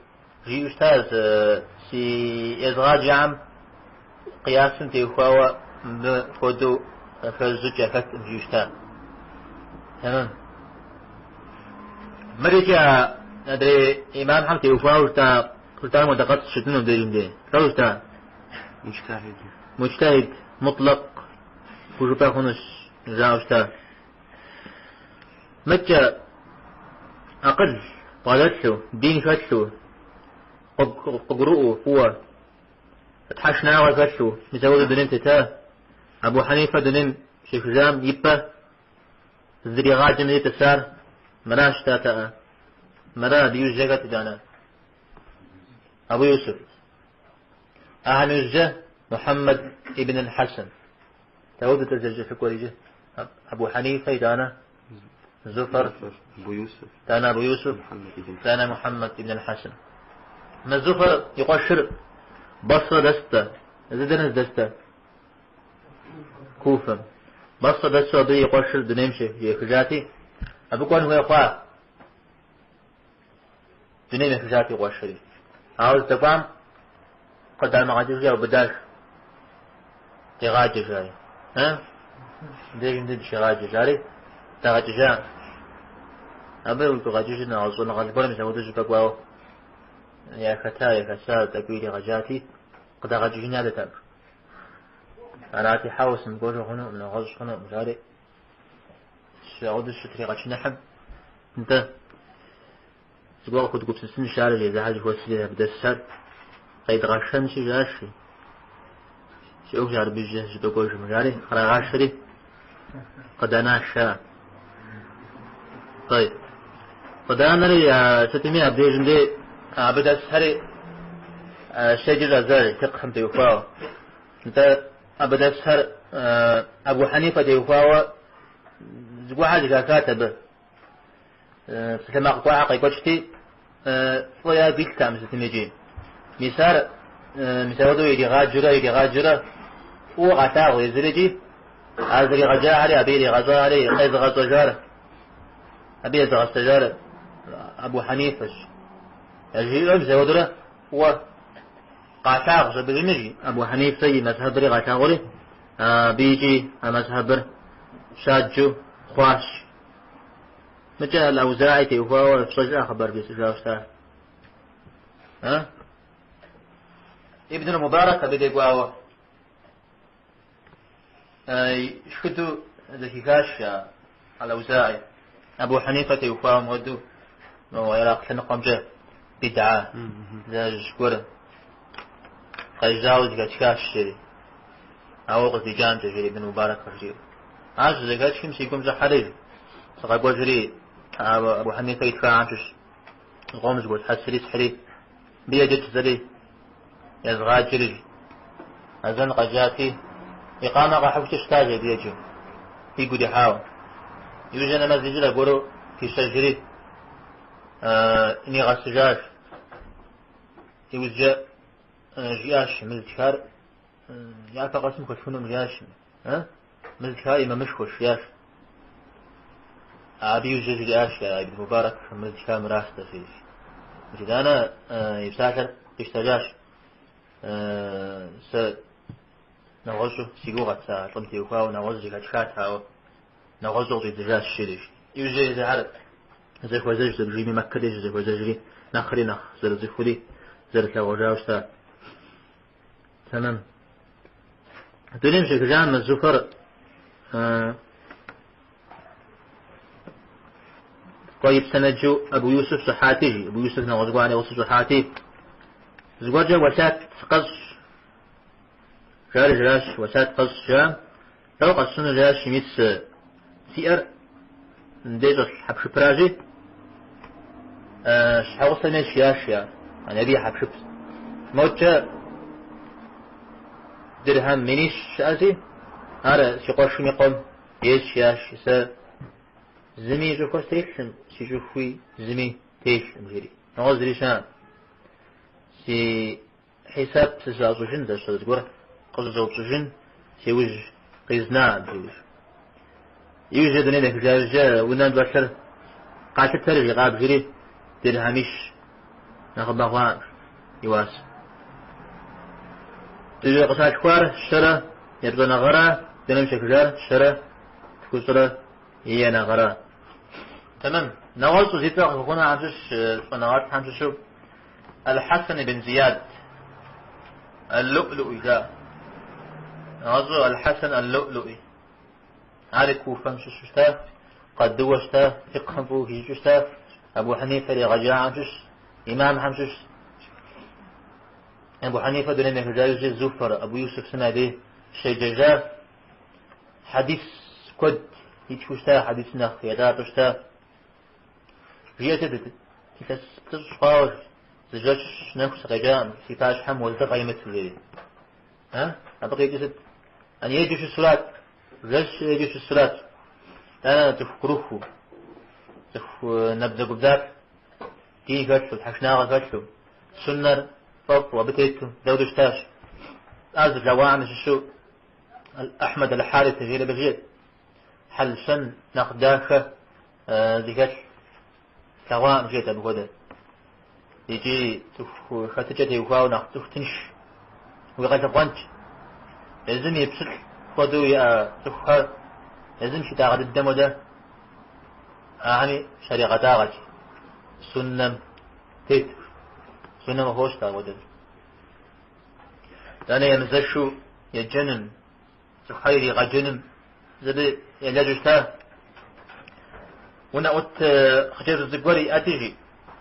Speaker 1: жиӏэу щытащ, си езгъаджэхэм къиясым теухуауэ мыбы хуэдэу хэзыщӏыкӏ яхэткъым жиӏэу щыта. Тэмэм. Мыр икӏи а адрей имамхэм теухуауэ жытӏа жытӏам хуэдэ къэс щытыну мыбдежым дей. Хэт жытӏа?
Speaker 2: Муджтахьид.
Speaker 1: Муджтахьид мутлакъ хужыпӏэ хъунущ жаӏэу щыта. Мыдкӏэ акъыл бгъэдэлъу, дин хэлъу, къыгурыӏуэу фӏыуэ, тхьэшынагъэ хэлъу, мис апхуэдэу дунейм тета, Абу Хьэнифэ дунейм щехыжам и пэ здригъаджэм дей тӏысар мыращ щытатэкъэ? Мыра абы иужькӏэ хэт итӏанэ? Абу Юсуф. Ахэм иужькӏэ Мухьэммэд ибн аль-Хьэсэн. Дауэ дэ зэрыкӏэлъыкӏуэр иджы? Абу Хьэнифэ итӏанэ Зуфэр,
Speaker 2: Абу Юсуф,
Speaker 1: итӏанэ Абу Юсуф, итӏанэ Мухьэммэд ибн аль-Хьэсэн. Мы Зуфэр и къуэшыр Басрэ дэстэ, езыр дэнэ здэстэ? Куфэм. Басрэ дэсу абы и къуэшыр дунейм ехыжати, абы кӏуэн хуей хъуа. Дунейм ехыжат и къуэшри. Ауэ здэкӏуам къыдамыгъэкӏыжу яубыдащ. Дегъаджэ жари. Мыбдежым дей дыщегъаджэ жари, дагъэкӏыжа. Абы уигу къэкӏыжыр нэгъуэщӏ щӏэныгъэлӏ гуэрым мис апхуэдэу щӏыпӏэ кӏуауэ яхэта, яхэса, тӏэкӏуи иригъэджати, къыдагъэкӏыжын ядэтэкъым. Арати, хьэуэ, сымыкӏуэжу хъунукъым, нэгъуэщӏ хъунукъым, жари. Апхуэдэу щытригъэчыныхьым, нтӏэ, зыгуэр къыхуэдгупсысынщ ар езыхьэр зыхуэсри абы дэсхэр къедгъэшэнщи, жаӏащ. Си ӏуэхущ ар абы щӏыпӏэ кӏуэжым, жари, кърагъашэри къыданаш ар. طيب. Къыданэри сытми абдежым дей абы дэсхэри щеджэ щӏадзащ фикъхым теухуауэ. Нтӏэ, абы дэсхэр Абу Хьэнифэ теухуауэ зыгуэрхэр зэхахат абы. Псалъэмакъ гуэрхэр къекӏуэкӏти, фӏы ягу илътэкъым сытми икӏи. Мис ар, мис апхуэдэу иригъаджэурэ, иригъаджэурэ фӏыуэ къалъагъу езыр икӏи, ар зригъэджахэри, абы иригъэщӏахэри къезыгъэщӏэжар, абы езыгъэсэжар Абу Хьэнифэщ. Яжриӏэурэ мис апхуэдэурэ фӏыуэ къалъагъущ абыхэми, Абу Хьэнифэ и мэзхьэбри къалъагъури, абы икӏи а мэзхьэбыр щаджу хъуащ. Мыкӏэ Аль-Аузаи теухуауэ фщӏэжа хъыбар бжесӏэжауэ щыта. А? Ибн Мубарак абы декӏуауэ шхыдэу зэхихащ Аль-Аузаи. Абу Хьэнифэ теухуауэ мыуэду Ирак лъэныкъуэмкӏэ бидгьэ зылэжь гуэр къежьауэ зэхэтхащ, жери. Ауэ къыздикӏамкӏэ, жери Ибн Мубарак къыжриӏэу. Ар щызэхэсхым си гум щӏыхьэри, сыкъэкӏуэжри, Абу Хьэнифэ итхахэм щыщ зыкъом зэхуэсхьэсри схьыри, абы еджэт жысӏэри, езгъаджэри, азэн къэджати, икъамэ къахьыхукӏэ щытащ абы еджэу, игу ирихьауэ. Иужькӏэ нэмэз ищӏыр аргуэру пищэжри, нигъэсыжащ. Иужькӏэ жиӏащ, мы зытхар япэ къэсым хуэтхынум жиӏащ. Мы зытхар имамышхуэщ, жиӏащ. Абы иужькӏэ жриӏащ Ибн Мубарак, мы зытхар мыращ, жиӏащ. Итӏанэ и псалъэр къищтэжащ. Сэ нэгъуэщӏу си гугъэт а лӏым теухуауэ нэгъуэщӏу зэхэтхат, ауэ нэгъуэщӏу къыщӏидзыжащ, жери. Иужькӏэ езыхэр зэхуэзэж зэрыжиӏэми, Мэккэ деж зэхуэзэжри, нэхъри нэхъ зэрыцӏыхури зэрылъагъужауэ щыта. Тэмэм. Дунейм щехыжам мы Зуфэр кӏуэ и псэм еджэу Абу Юсуф щӏыхьати, жи. Абу Юсуф нэгъуэщӏ гуэрхэм и гъусэу щӏыхьати, зыгуэркӏэ уэсят къэщӏ. Жари жращ, уэсят къэщӏ жам. Дауэ къэсщӏыну жиӏащ, мис сиӏэр мыбдеж щӏэлъ хьэпшыпыращи, щхьэгъусэм ейщ жиӏащ, жиӏа, абы и хьэпшып. Мокӏэ дирхьэм минищ щыӏэщи, ар си къуэшым и къуэм ейщ жиӏащ, сэ зыми и щӏыхуэ стелъым, си щӏыхуи зыми телъым, жери. Нэгъуэщӏ зыри щыӏэкъым. Си хьисап сыщащӏыжын, зэщэ зыгуэр къыщызэупщӏыжын си ужь къизнаӏым, жиӏэу. Иужькӏэ дунейм ехыжа иужькӏэ унэм щӏэлъыр къалъытэри, жи, къабжри, дирхьэмищ нэхъыбэ хъуаӏым и уасэ. Къыщалъхуар щэрэ епщӏанэ гъэра, дунейм щехыжар щэрэ тхущӏрэ еянэ гъэра. Тэмэм. Нэгъуэщӏу зи цӏэ къыхэхуэнухэм щыщ щӏэныгъэлӏхэм щыщу Аль-Хьэсэн ибн Зияд Аль-Луӏлуӏи жаӏэ. Нэгъуэщӏу Аль-Хьэсэн Аль-Луӏлуӏи. Ари Куфэм щыщу щыта, къадыуэ щыта, фикъхым фӏыуэ хищӏыкӏыу щыта, Абу Хьэнифэ иригъэджахэм щыщ, имамхэм щыщ. Абу Хьэнифэ дунейм ехыжа иужькӏэ Зуфэр, Абу Юсуф сымэ я дей щеджэжа хьэдис куэд итхыу щыта, хьэдис нэхъ елӏалӏэу щыта. Жиӏэкӏэ илъэс плӏыщӏ хъуауэ зы жэщ нэху сыкъекӏакъым, си пащхьэм уэздыгъэ имыту, жери. А? Абы къикӏыр сыт? Ани еджэу щысурат, жэщ еджэу щысурат. Итӏанэ цӏыху гурыхуу, цӏыху набдзэгубдзаплъ, дин хэлъу, тхьэшынагъэ хэлъу, суннэр фӏэфӏу, абы тету, дауду щытащ. Ар зылъэгъуахэм щыщу Ахьмэд аль-Хьарис жери абы жиӏэт. Хьэл-щэн нэхъ дахэ зыхэлъ слъэгъуакъым, жиӏэт абы хуэдэ. Икӏи цӏыху хэтыкӏэ теухуауэ нэхъ цӏыху тынш уи къэлъыхъуэнт. Езым и пщылӏ хуэдэу иӏэ цӏыхухэр езым щитӏагъэ дыдэм хуэдэ ахэми щаригъэтӏагъэт. Суннэм тет. Суннэм къыхощт апхуэдэр. Итӏанэ емызэшу еджэным, цӏыхухэр иригъэджэным зэби елэжьу щыта. Унэӏут хъыджэбз цӏыкӏу гуэр иӏэти, жи,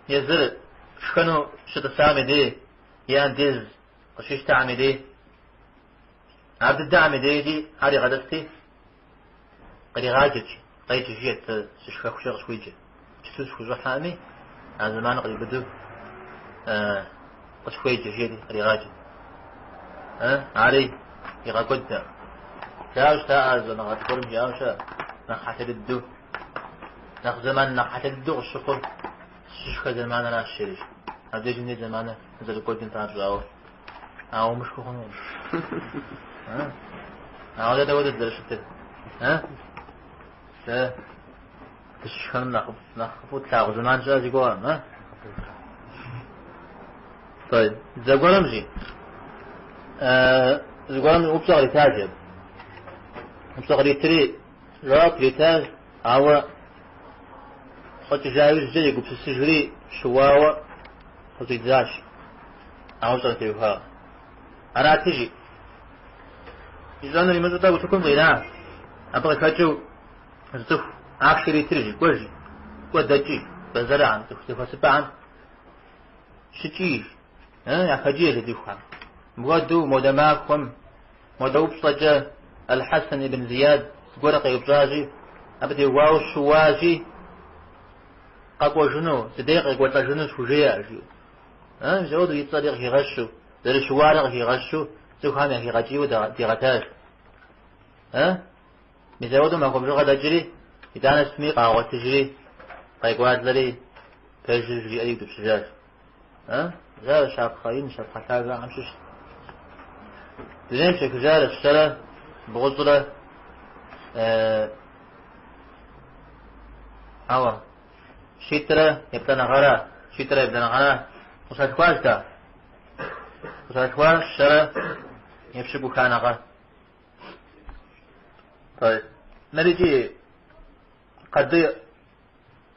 Speaker 1: езыр шхэну щытӏысам и дей, е андез къыщищтэхэм и дей, ар дыдэхэм и дейти, ар игъэтӏысти, къригъаджэт, къеджэ жиӏэт, сышхэхукӏэ къысхуеджэ. Иджыпсту схущӏыхьами, а зэманыр къриубыдэу къысхуеджэ, жери къригъаджэт. Ари игъэкӏуэдтэкъым. Жаӏэу щыта ар щӏэныгъэлӏ гуэрым жиӏауэ щыӏэ, нэхъ хьэлъэ дыдэу, нэхъ зэман нэхъ хьэлъэ дыдэу къысщыхъур сыщышхэ зэманыращ, жери. Абдежым дей зэманыр зэрыкӏуэдым папщӏэ, ауэ ауэ умышхыу хъунукъым. Ауэ дэ дауэдэт зэрыщытыр? Дэ дыщышхэным нэхъыфӏу тлъагъу зэман щыӏэ си гугъэм, а? طيب, зэгуэрым жи. Зэгуэрым упщӏэ къритащ абы. Упщӏэ къритри, жэуап иритащ, ауэ щӏэкӏыжа иужькӏэ егупсысыжри щыуауэ къыщӏидзащ. А упщӏэр теухуауэ. Арати жи. Ищӏэнур имыщӏэу тӏэкӏу утыкум къина. Абы къыхэкӏыу зы цӏыху ахъшэ иритри жи, кӏуэж, кӏуэ дэкӏи, бэзэрхэм, цӏыху зэхуэсыпӏэхэм щыкӏий, яхэкӏий жи цӏыхухэм. Мыпхуэдэу модэ махуэм, модэ упщӏэкӏэ Аль-Хьэсэн ибн Зияд зыгуэр къеупщӏащи, абы теухуауэ щыуащи, къэкӏуэжыну, си дей къекӏуэлӏэжыну схужеӏэ, жиӏэу. Мис апхуэдэу и цӏэри къыхигъэщу, зэрыщыуари къыхигъэщу, цӏыхухэм яхигъэкӏийуэ дигъэтащ. Мис апхуэдэу махуэ бжыгъэ дэкӏри, итӏанэ сытми къагъуэтыжри, къекӏуалӏэри, пэжыр жриӏэри иутӏыпщыжащ. Ар щапхъэ ин, щапхъэ лъагэхэм щыщт. Дунейм щехыжар щэрэ бгъущӏрэ хьэуэ, щитӏрэ еплӏанэ гъэрэ, щитӏрэ ебланэ гъэрэ къыщалъхуащ да. Къыщалъхуар щэрэ епщыкӏуханэ гъэ. طيب. Мыр икӏи къады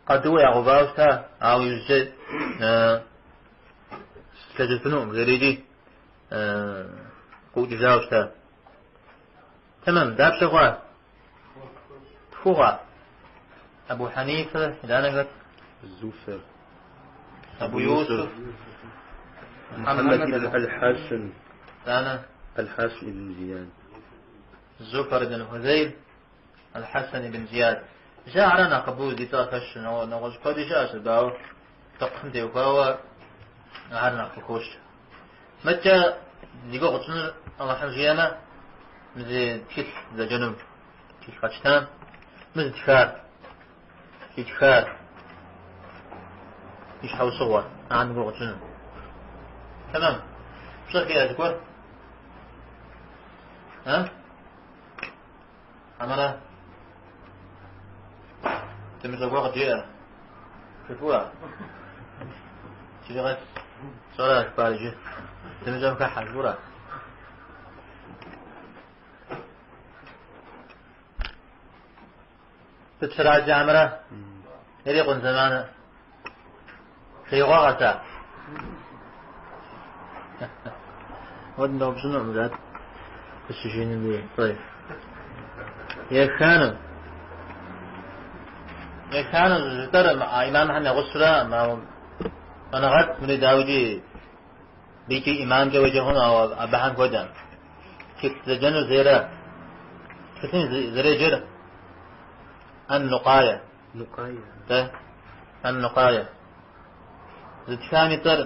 Speaker 1: къадыуэ ягъэувауэ щыта, ауэ иужькӏэ слэжьыфынукъым, жери икӏи къыӏукӏыжауэ щыта. Тэмэм, дапщэ хъуа? Тху хъуа? Абу Хьэнифэ, итӏанэ хэт?
Speaker 2: Зуфэр.
Speaker 1: Абу Юсуф.
Speaker 2: Мухьэммэд ибн Аль-Хьэсэн.
Speaker 1: Итӏанэ?
Speaker 2: Аль-Хьэсэн ибн Зияд.
Speaker 1: Зуфэр ибн Хузейл, Аль-Хьэсэн ибн Зияд. Мис ахэр нэхъыбэу зи цӏэ къыхэщыр, нэгъуэщӏ куэди щыӏэщ абы, ауэ фикъхым теухуауэ ахэр нэхъ къыхощ. Мыдкӏэ зи гугъу тщӏынур Алыхьым жиӏэмэ, мы зы тхылъ зэджэнум тхылъ къэтщтам, мы зытхар, щӏитхар, и щхьэусыгъуэр, ахэр ди гугъу тщӏыну. Тэмэм. Пщӏэ фиӏэ зыгуэр? А? Хьэмэрэ? Дымыщӏэ гуэр къыджеӏэ. Жыпӏэу? Иджыри къэс пщӏэрэ жыпӏар иджы? Дымыщӏэм хыхьэ жыпӏэу? Сыт щраджэ хьэмэрэ? Ирикъун зэманыр. Шеигъуэ къэса? Уэ дыноупщӏынукъым, зат. Къыщыжыным дей. طيب. Еханэу. Еханэу жытӏэр а имамхэм я гъусэурэ щӏэныгъэлӏ мыри дауикӏи икӏи имамкӏэ уеджэ хъуну, ауэ абыхэм хуэдэ. Тхылъ зэджэнур зейрэ. Тхылъым зэреджэр Ан-Нукъая.
Speaker 2: Нукъая.
Speaker 1: Дэ, Ан-Нукъая. Зытхам и цӏэр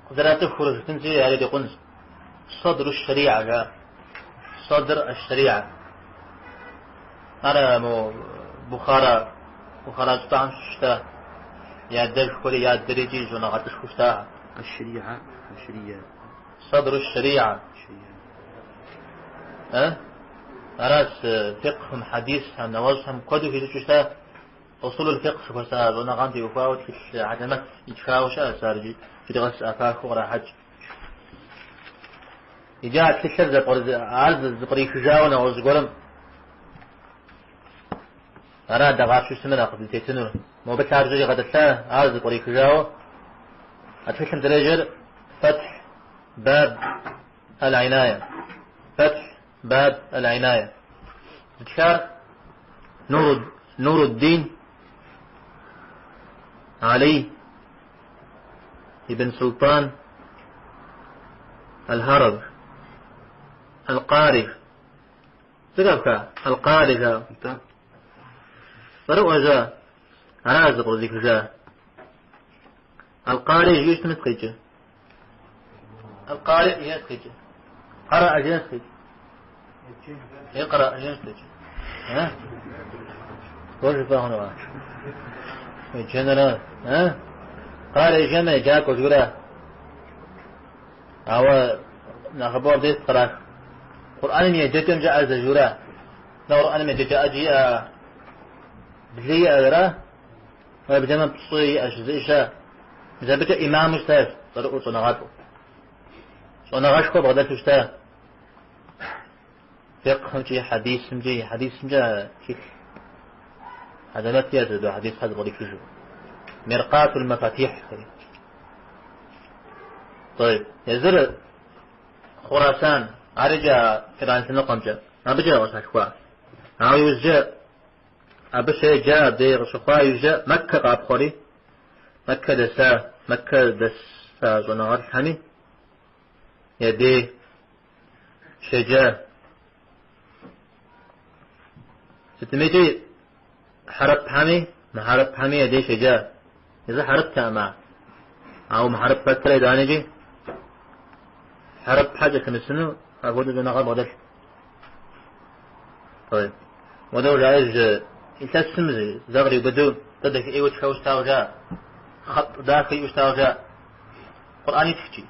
Speaker 1: къызэрацӏыхур жытынщи, ари ирикъунщ. Садру ш-Шариа жаӏэ. Садр аш-Шариа. Ар мо Бухара, Бухара щӏыпӏэхэм щыщ щыта. И адэшхуэри, и адэри икӏи щӏэныгъэлӏышхуэу щыта.
Speaker 2: Аш-Шариа, Аш-Шариа.
Speaker 1: Садру ш-Шариа. Э? Аращ фикъхым, хьэдисхэм, нэгъуэщӏхэм куэду хищӏыкӏыу щыта. Усулул фикъ жыхуэсӏа щӏэныгъэм теухуауэ тхылъ хьэлэмэт итхауэ щыӏэщ ар иджы иджыри къэс зэӏэпахыу кърахьэкӏ. Иджы а тхылъыр ар зэпкърихыжауэ нэгъуэщӏ гуэрым ара дэгъапщэу щытмэ нэхъ дытетынур. Мобы лъабжьэр игъэтӏылъа, ар зэпкърихыжауэ а тхылъым зэреджэр Фэтхь Баб аль-Иная. Фэтхь Баб аль-Иная. Зытхар Нуруддин Алий ибн Султан Аль-Харави. Аль-Къари. Зэхэфха? Аль-Къари жаӏэу.
Speaker 2: Нтӏэ.
Speaker 1: Цӏэрыӏуэщ ар, ара зэпкърызыхыжа. Аль-Къари жиӏэу щытмэ сыт къикӏыр? Аль-Къари жиӏэм сыт къикӏыр? Къэраӏэ жиӏэм сыт къикӏыр? Икъра жиӏэм сыт къикӏыр? А? Зыгуэр жыпӏэ хъуну ар? Еджэнра? А? Къари жиӏэмэ еджакӏуэ жиӏэура? Ауэ нэхъыбэу абдеж сыт кърах? Къурӏэным и еджэкӏэмкӏэ ӏэзэ жиӏэура? Нэ Къурӏэным еджэкӏэ ӏэджи иӏэ, блы иӏэра? Уеблэмэ пщӏы иӏэщ, зы ища. Мис абыкӏэ ӏимаму щытащ, цӏэрыӏуэу щӏэныгъэлӏу. Щӏэныгъэшхуэ бгъэдэлъу щыта. Фикъхымкӏи, хьэдисымкӏи, хьэдисымкӏэ тхылъ хьэлэмэт иӏэщ абы хьэдисхэр зэпкърихыжу. Миркъатул Мафатихьхэри. Тӏэйб. Езыр Хъурасан, ар иджы Иран лъэныкъуэмкӏэ, абыкӏэ къыщалъхуа. Ауэ иужькӏэ абы щеджа, абдей къыщыхъуа иужькӏэ Мэккэ къэӏэпхъуэри, Мэккэ дэса, Мэккэ дэса щӏэныгъэлӏхэми я дей щеджа. Сытмикӏи хьэрыпхэми, мыхьэрыпхэми я дей щеджа. Езы хьэрыптэкъым ар. Ауэ мыхьэрып пэтрэ итӏанэкӏи хьэрыпхэр кӏэлъымысыну апхуэдэу щӏэныгъэ бгъэдэлът. Тӏэйб. Мыдэу жаӏэж илъэсым зэ къриубыдэу тӏэ дахэӏейуэ тхэуэ щытауэ жаӏэ. Хъэтӏ дахэ иӏэу щытауэ жаӏэ. Къурӏэн итхкӏи.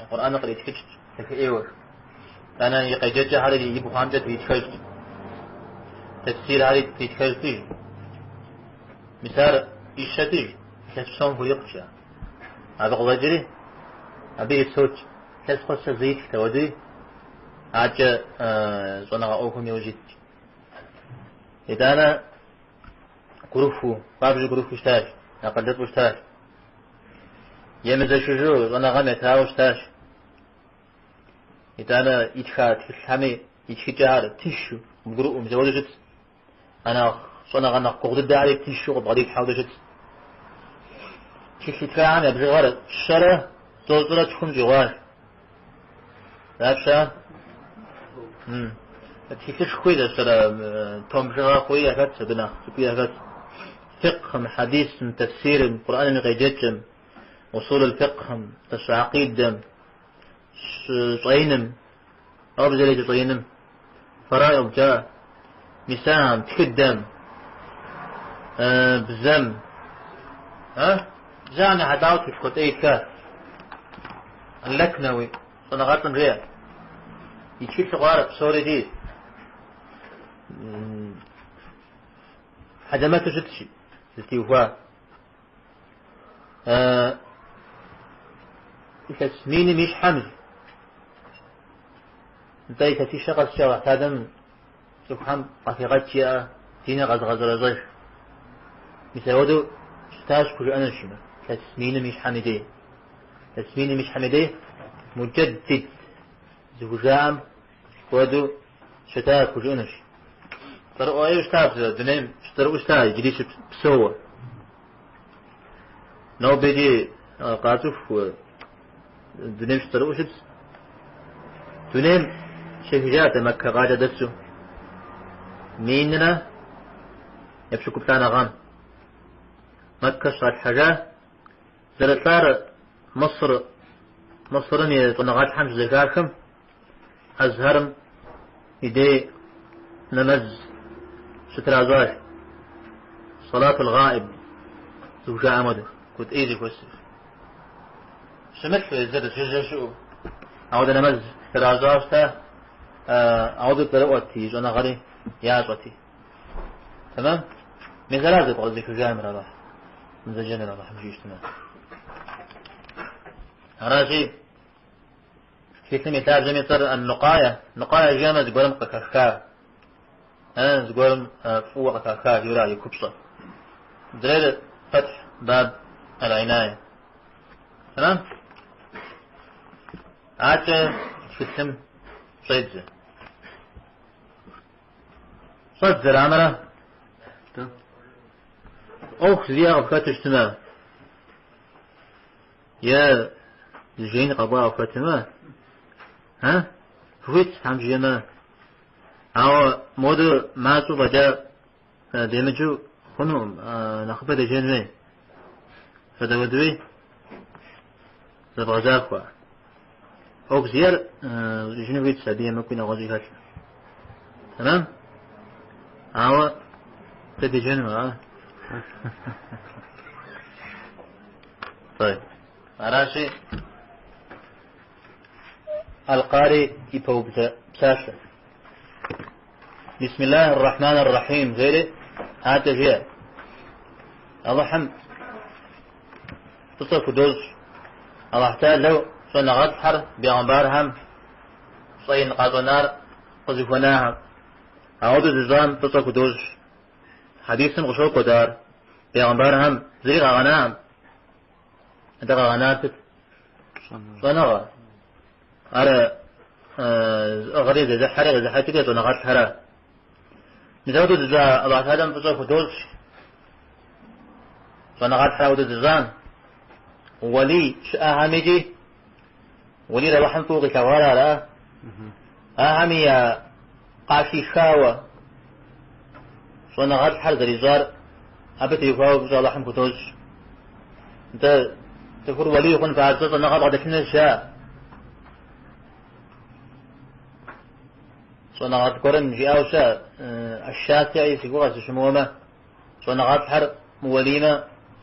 Speaker 1: Къурӏэныр къритхыкӏт дахэӏейуэ. Итӏанэ и къеджэкӏэхэри игу хъуамкӏэ тритхэжт. Тэфсирхэри тритхэжтыж. Мис ар ищэтыж, илъэс псом хурикъут жаӏэ. Абы къыфӏэкӏри, абы ирипсэут. Илъэс къэс зэ итхт ауэдэуи, акӏэ щӏэныгъэ ӏуэхум иужь итт. Итӏанэ гурыхуу, хуабжьу гурыхуу щытащ, акъылыфӏу щытащ. Емызэшыжу щӏэныгъэм етауэ щытащ. Итӏанэ итха тхылъхэми и тхыкӏэхэр тыншу, къыбгурыӏуэу, мис ауэдэу щытщ. А нэхъ щӏэныгъэ нэхъ гугъу дыдэхэри тыншу къыбгъэдилъхьэ хуэдэу щытщ. Тхылъ итхахэм я бжыгъэр 193 щӏигъуащ. Дапщэ? Тхылъышхуи зэщэрэ том бжыгъэ хъуи яхэтщ, абы нэхъ цӏыкӏуи яхэтщ. Фикъхым, хьэдисым, тэфсирым, Къурӏэным и къеджэкӏэм, усул фикъхым, гьэкъидэм, щӏэиным, абы зэреджэ щӏэиным, фэраӏидкӏэ, мис ахэм, тхыдэм, бзэм, бзэм ехьэлӏауэ тхылъ куэд ӏей итха. Лэкнэуи, щӏэныгъэлӏым жеӏэ. И тхылъ хъуар псори ди хьэлэмэту щытщ, зытеухуа. Илъэс миным и щхьэм, нтӏэ илъэсищэ къэскӏэ Алыхь Тэхьэлам цӏыхухэм къахегъэкӏ иӏэ диныр къэзыгъэщӏэрэщӏэж. Мис апхуэдэу щытащ пхужыӏэнущ мыр, илъэс миным и щхьэм и дей. Илъэс миным и щхьэм и дей муджэддид зыхужаӏэм хуэдэу щыта пхужыӏэнущ. Цӏэрыӏуэ ӏейуэ щыта дунейм щыцӏэрыӏуэу щыта иджыри щыпсэууэ. Нобэ иджы къацӏыху дунейм щыцӏэрыӏуэу щытщ. Дунейм щехыжат Мэккэ къалэ дэсу. 1070 гъэм. Мэккэ щалъхьэжа зэрылӏар Мысыр, Мысырым и щӏэныгъэлӏхэм щызэхахым, Азхьэрым и дей нэмэз щытращӏащ. Салатул гаиб зыхужаӏэм хуэдэу, куэд ӏей зэхуэсыр. Щымылъу езыр жыжьэ щыӏэу, ауэдэ нэмэз тращӏауэ щыта, ауэдэу цӏэрыӏуэт и щӏэныгъэри ящӏэти. Тэмэм? Мис ара зэпкърызыхыжа мыр Алыхь, мызэджэныр Алыхьым жиӏэу щытмэ. Аращи, тхылъым и лъабжьэм и цӏэр Ан-Нукъая. Нукъая жиӏэмэ зыгуэрым къыхэха, зыгуэрым фӏыуэ къыхаха жиӏэура и купщӏэ. Мыдрейр Фэтхь Баб Аль-Инае. Тэмэм? Акӏэ тхылъым щӏедзэ. Щӏэддзэрэ амэрэ? ӏуэху зиӏэ къыфхэту щытмэ, е зыжеин къэкӏуа къыфхэтмэ, а? Фыхуит Тхьэм жиӏэмэ, ауэ модэу мащӏэу фӏэкӏа демыджэу Хъунукъым, нэхъыбэ деджэн хуей. Фэдэ-уэдуи зэбгъэзахуэ. ӏуэху зиӏэр ущӏижыну хуитщ, абы емыкӏуи нэгъуэщӏи хэлъ. Тэмэм? Ауэ дэ деджэну, а? طيب. Аращи, Аль-Къари и пэублэ псалъэ. بسم الله الرحمن الرحيم жери адэкӏэ жеӏэ. Алыхьым фӏыщӏэ худощӏ. Аллахь Тэхьэлэу щӏэныгъэлӏхэр, бегъымбархэм щӏэин къащӏэнар къызыхуэнахэм. Ауэдэу зыщӏам фӏыщӏэ худощӏ. Хьэдисым къыщокӏуэ дэ ар. Бегъымбархэм зыри къагъэнаӏым. Атӏэ къагъэнар сыт? Щӏэныгъэ. Ар зыӏыгъри, зезыхьэри, къезыхьэкӏри щӏэныгъэлӏхэра. Мис ауэдэу зыщӏа Аллахь Тэхьэлэм фӏыщӏэ худощӏ. Щӏэныгъэлӏхэр ауэдэу зыщӏам. Уэлий щыӏэхэм икӏи уэлийр Алыхьым фӏыуэ къилъэгъуар ара? Ахэми я къахихауэ щӏэныгъэлӏхэр зэрищӏар абы теухуауэ фӏыщӏэ Алыхьым худощӏ. Нтӏэ, цӏыхур уэлий хъун папщӏэ щӏэныгъэ бгъэдэлъыныр щыӏэ? Щӏэныгъэлӏ гуэрым жиӏауэ щыӏэ, Аш-Шафиӏи си гугъэ сыщымыуэмэ, щӏэныгъэлӏхэр мыуэлиймэ,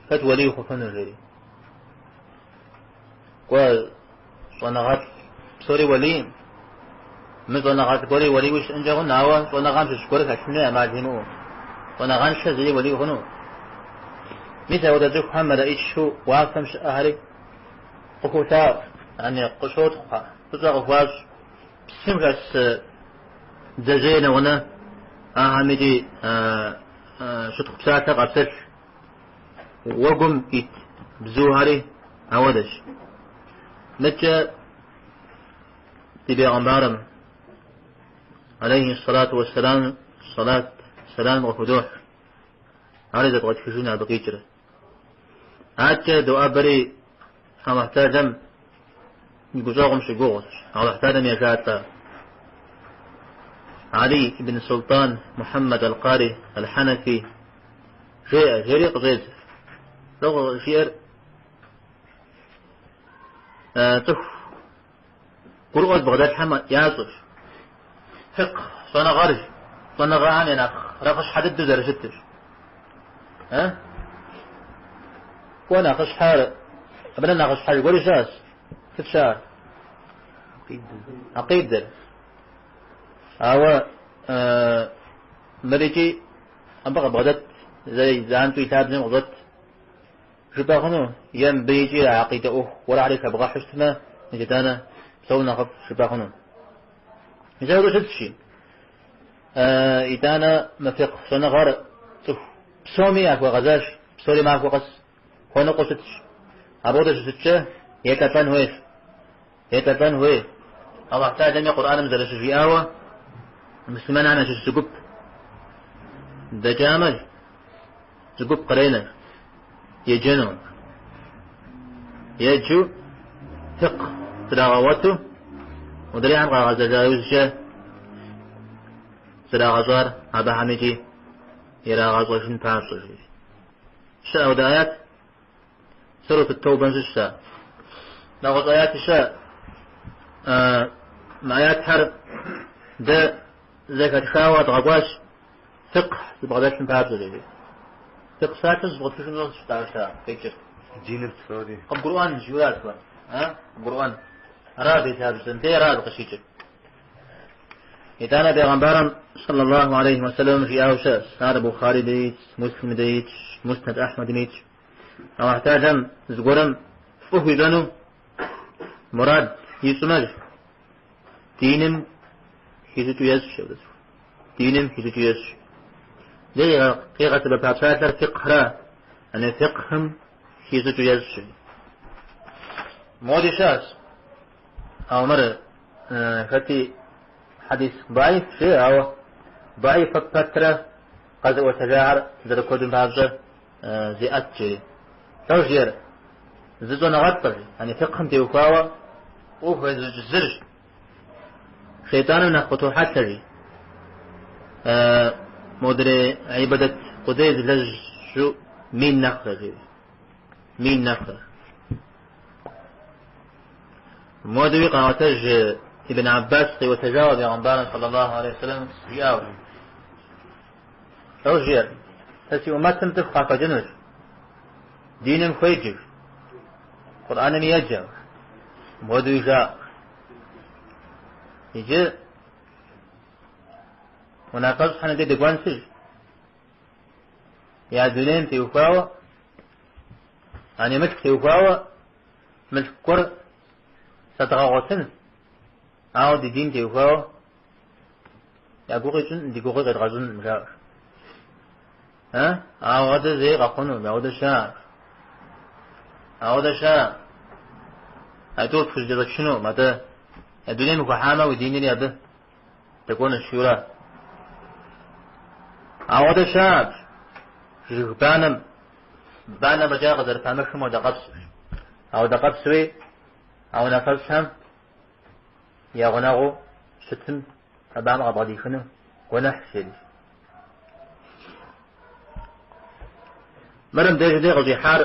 Speaker 1: хэт уэлий хъуфыну, жери. Кӏуэ, щӏэныгъэлӏ псори уэлийм, мы щӏэныгъэлӏ гуэри уэлийуэ щыӏэнкӏэ хъун, ауэ щӏэныгъэм щыщ гуэр хэлъыну ӏэмал имыӏэу. Щӏэныгъэншэ зыри уэлий хъуну. Мис апхуэдэ цӏыхухэм мэлэӏичу уафэм щыӏэхэри къыхуолъаӏуэ, яни къыщотхъухэ, фӏыщӏэ къыхуащӏ. Псым хэс бдзэжьей нэгъунэ ахэм икӏи щытхъу псалъэ къапсэлъ. Уэгум ит бзухэри ауэдэщ. Мыдкӏэ ди бегъымбарым, алейхи сэлату уэсселам, сэлат, сэлам къыхудохь. Ари зэдгъэтхыжын абы къикӏрэ. Адэкӏэ доӏэбэри Алыхь Тэхьэлэм и гущӏэгъум щыгугъущ. Алыхь Тэхьэлэм ежалӏэ Али ибн Султан Мухьэммэд Аль-Къари Аль-Хьэнафи жеӏэ, жери къыщӏедзэ. Лӏо жиӏэр цӏыху гурыӏуэ зыбгъэдэлъхэм ящӏэщ. Фикъ щӏэныгъэр щӏэныгъэхэм я нэхъ нэхъыщхьэ дыдэу зэрыщытырщ. Кӏуэ нэхъыщхьэр, абы нэхъ нэхъыщхьэж гуэри щыӏэщ. Сыт щыӏэр? Акъидэр. Ауэ мыр икӏи абы къыбгъэдэт, занщӏэу и лъабжьэм къыщӏэт жыпӏэ хъуну, е мыбы икӏи акъидэ ӏуэху гуэрхэри хэбгъэхьу щытмэ, мис итӏанэ псом нэхъыфӏ жыпӏэ хъуну. Мис апхуэдэу щытщи, итӏанэ мы фикъ щӏэныгъэр цӏыху псоми яхуэгъэзащ, псори махуэ къэс хуэныкъуэу щытщ. Апхуэдэу щыщыткӏэ елӏэлӏэн хуейщ. Елӏэлӏэн хуей. Аллахь Тэхьэлэми Къурӏэным зэрыщыжиӏауэ, муслъымэнхэм ящыщ зы гуп дэкӏамэ, зы гуп къренэ, еджэну. Еджэу, фикъ зрагъэгъуэту, модрейхэм къагъэзэжа иужькӏэ зрагъэщӏар абыхэм икӏи ирагъэщӏэжын папщӏэ, жери. Щыӏэ апхуэдэ аят? Сурэт ат-Тэубэм щыщщ ар. Нэгъуэщӏ аяти щыӏэ. Мы аятхэр дэ зэхэтхауэ дгъэкӏуащ фикъ зыбгъэдэлъым папщӏэ, жери. Фикъ псалъэр щыбгъэтыжым щытауэ щыта къикӏыр.
Speaker 2: Диныр псори.
Speaker 1: Къыбгурыӏуэн жиӏэрат, а? Къыбгурыӏуэн. Ара абы и лъабжьэр, мыбдеж ара абы къыщикӏыр. Итӏанэ бегъымбарым саллаллаху алейхи уэсэлэм жиӏауэ щыӏэщ. Ар Бухари дей итщ, Муслим дей итщ, Муснад Ахьмэдым итщ. Аллахь Тэхьэлэм зыгуэрым фӏы хуищӏэну мурад ищӏмэ, диным хищӏыкӏыу ещӏ, жиӏэу цӏыху. Диным хищӏыкӏыу ещӏ. Дэ къигъэсэбэпа псалъэр фикъхра, яни фикъхым хищӏыкӏыу ещӏ. Моди щыӏэщ. Ауэ мыр хэти хьэдис даиф жеӏэ, ауэ даиф пэтрэ къэзыӏуэтэжахэр зэрыкуэдым папщӏэ зеӏэт жери. Лӏо жиӏэр, зы щӏэныгъэлӏыр, яни фикъхым теухуауэ ӏуэху хэзыщӏыкӏ зырщ. Шейтӏаным нэхъ къытохьэлъэ, жи. Модрей ибадэт къудей зылэжьу мин нэхърэ, жери. Мин нэхърэ. Модуи къаӏуэтэж Ибн Аббас къиӏуэтэжауэ Бегъымбарым саллаллаху алейхи вассалам жиӏауэ. Лӏо жиӏэр, сэ си ӏумэтым цӏыху къахэкӏынущ, диным хуеджэу, Къурӏэным еджэу, модуи жаӏэ. Иджы унафэщӏхэм я дей дыкӏуэнщи, я дунейм теухуауэ, ани мылъку теухуауэ, мылъку гуэр зэдгъэгъуэтын, ауэ ди дин теухуауэ я гугъи тщӏынкъым, ди гугъи къедгъэщӏынкъым, жаӏэу. Ауэдэ зэи къэхъунукъым, ауэдэ щыӏэкъым. Ауэдэ щыӏэкъым. А тӏур пхузэкӏэщӏэчынукъым, атӏэ я дунейм ухыхьамэ, уи динри абы дэкӏуэнущ, жиӏэурэ. Ауэдэ щыӏэкъым. Жыг банэм, банэ фӏэкӏа къызэрыпамыхым хуэдэ къабзэу. Ауэдэ къабзэуи а унафэщӏхэм я гъунэгъуу щытым абыхэм къабгъэдихыну гуэныхьщ, жери. Мыр мыбдеж дей къыщӏихьар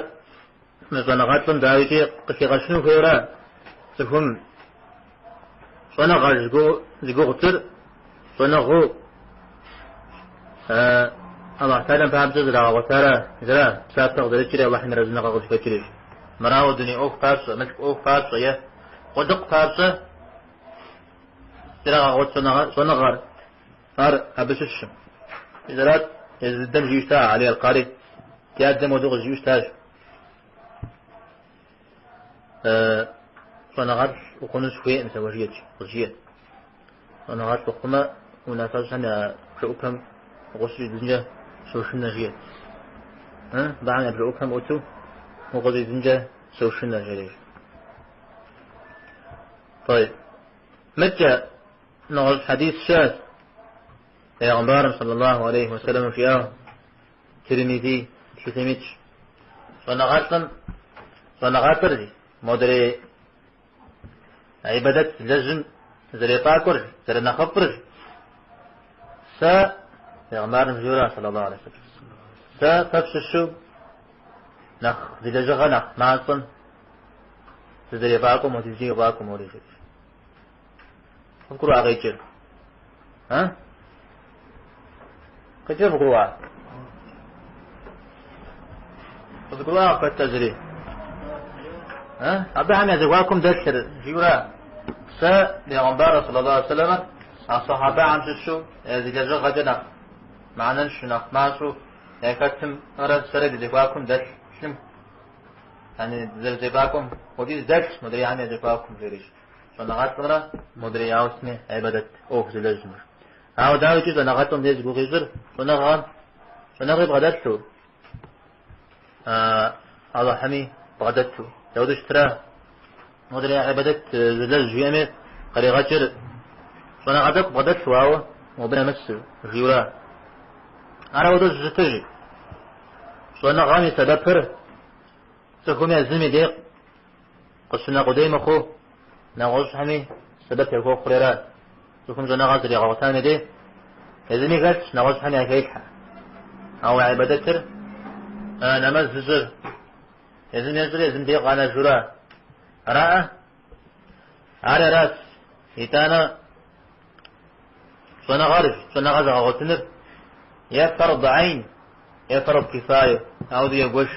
Speaker 1: мы щӏэныгъэлӏым дауикӏи къыхигъэщыну хуейуэрэ цӏыхум щӏэныгъэ зи гугъу тщӏыр щӏэныгъэу Аллахь Тэхьэлам папщӏэ зрагъэгъуэтара зэра псапэ къызэрыкӏри Аллахьым и арэзыныгъэ къызыхэкӏри. Мырауэ дуней ӏуэху папщӏэ, мылъку ӏуэху папщӏэ е къулыкъу папщӏэ зрагъэгъуэт щӏэныгъэр ар абы щыщым. Зэрат езы дыдэм жиӏэу щыта Али Аль-Къари, ди адэм хуэдэу къызжиӏэу щытащ. Щӏэныгъэлӏ ухъуну сыхуейкъым сэ уэ жиӏэт, къызжиӏэт. Щӏэныгъэлӏ ухъумэ, унафэщӏхэм я бжэӏупэм укъыщыщӏидзынкӏэ сошынэ жиӏэт. Абыхэм я бжэӏупэм ӏуту укъыщӏидзынкӏэ сошынэ жери. طيب. Мыткӏэ нэгъуэщӏ хьэдис щыӏэщ. Пейгъэмбарым саллаллаху алейхи вассалам жиӏауэ Тирмизи тхылъым итщ. Щӏэныгъэлӏым щӏэныгъэлӏыр модрей гьибадэт зылэжьым зэрефӏакӏуэр, зэрынэхъыфӏыр сэ Пейгъэмбарым жиӏэурэ саллаллаху алейхи вассалам. Сэ фэ фщыщу нэхъ зи лэжьыгъэ нэхъ мащӏэм сызэрефӏакӏуэм хуэдизкӏэ йофӏакӏуэ мори жиӏэщ. Къывгурыӏуа къикӏыр? А? Къикӏыр вгурыӏуа? Къызгурыӏуа хэт зыри? А? Абыхэм я зэхуакум дэлъыр жиӏэурэ сэ Пейгъэмбар саллаллаху алейхи вассалам а сахьабэхэм щыщу зи лэжьыгъэкӏэ нэхъ мыхьэнэншэу, нэхъ мащӏэу яхэтымрэ сэрэ ди зэхуакум дэлъым яни дызэрызефӏакӏуэм хуэдиз дэлъщ модрейхэм я зэхуакум жери. Щӏэныгъэлӏымрэ модрей ауэ сытми гьибадэт ӏуэху зылэжьымрэ. Ауэ дауикӏи щӏэныгъэлӏым деж зи гугъу ищӏыр щӏэныгъэм щӏэныгъи бгъэдэлъу, Алыхьми бгъэдэту. Дауэдэу щытрэ модрей гьибадэт зылэжь жиӏэми къригъэкӏыр щӏэныгъэ тӏэкӏу бгъэдэлъу, ауэ мобы нэмысу жиӏэурэ. Ар ауэдэу щыщытыр щӏэныгъэм и сэбэпыр цӏыхум езым и дей къыщынэ къудей мыхъуу, нэгъуэщӏхэми сэбэп яхуэхъури ара. Цӏыхум щӏэныгъэ зригъэгъуэтам и дей езыми хэлъщ, нэгъуэщӏхэми яхелъхьэ. Ауэ гьибадэтыр нэмэз зыщӏыр езым ещӏри езым дей къэнэжурэ. Араӏэ? Ар аращ. Итӏанэ щӏэныгъэр, щӏэныгъэ зэгъэгъуэтыныр е фард айн, е фард кифае, ауэдэу егуэш.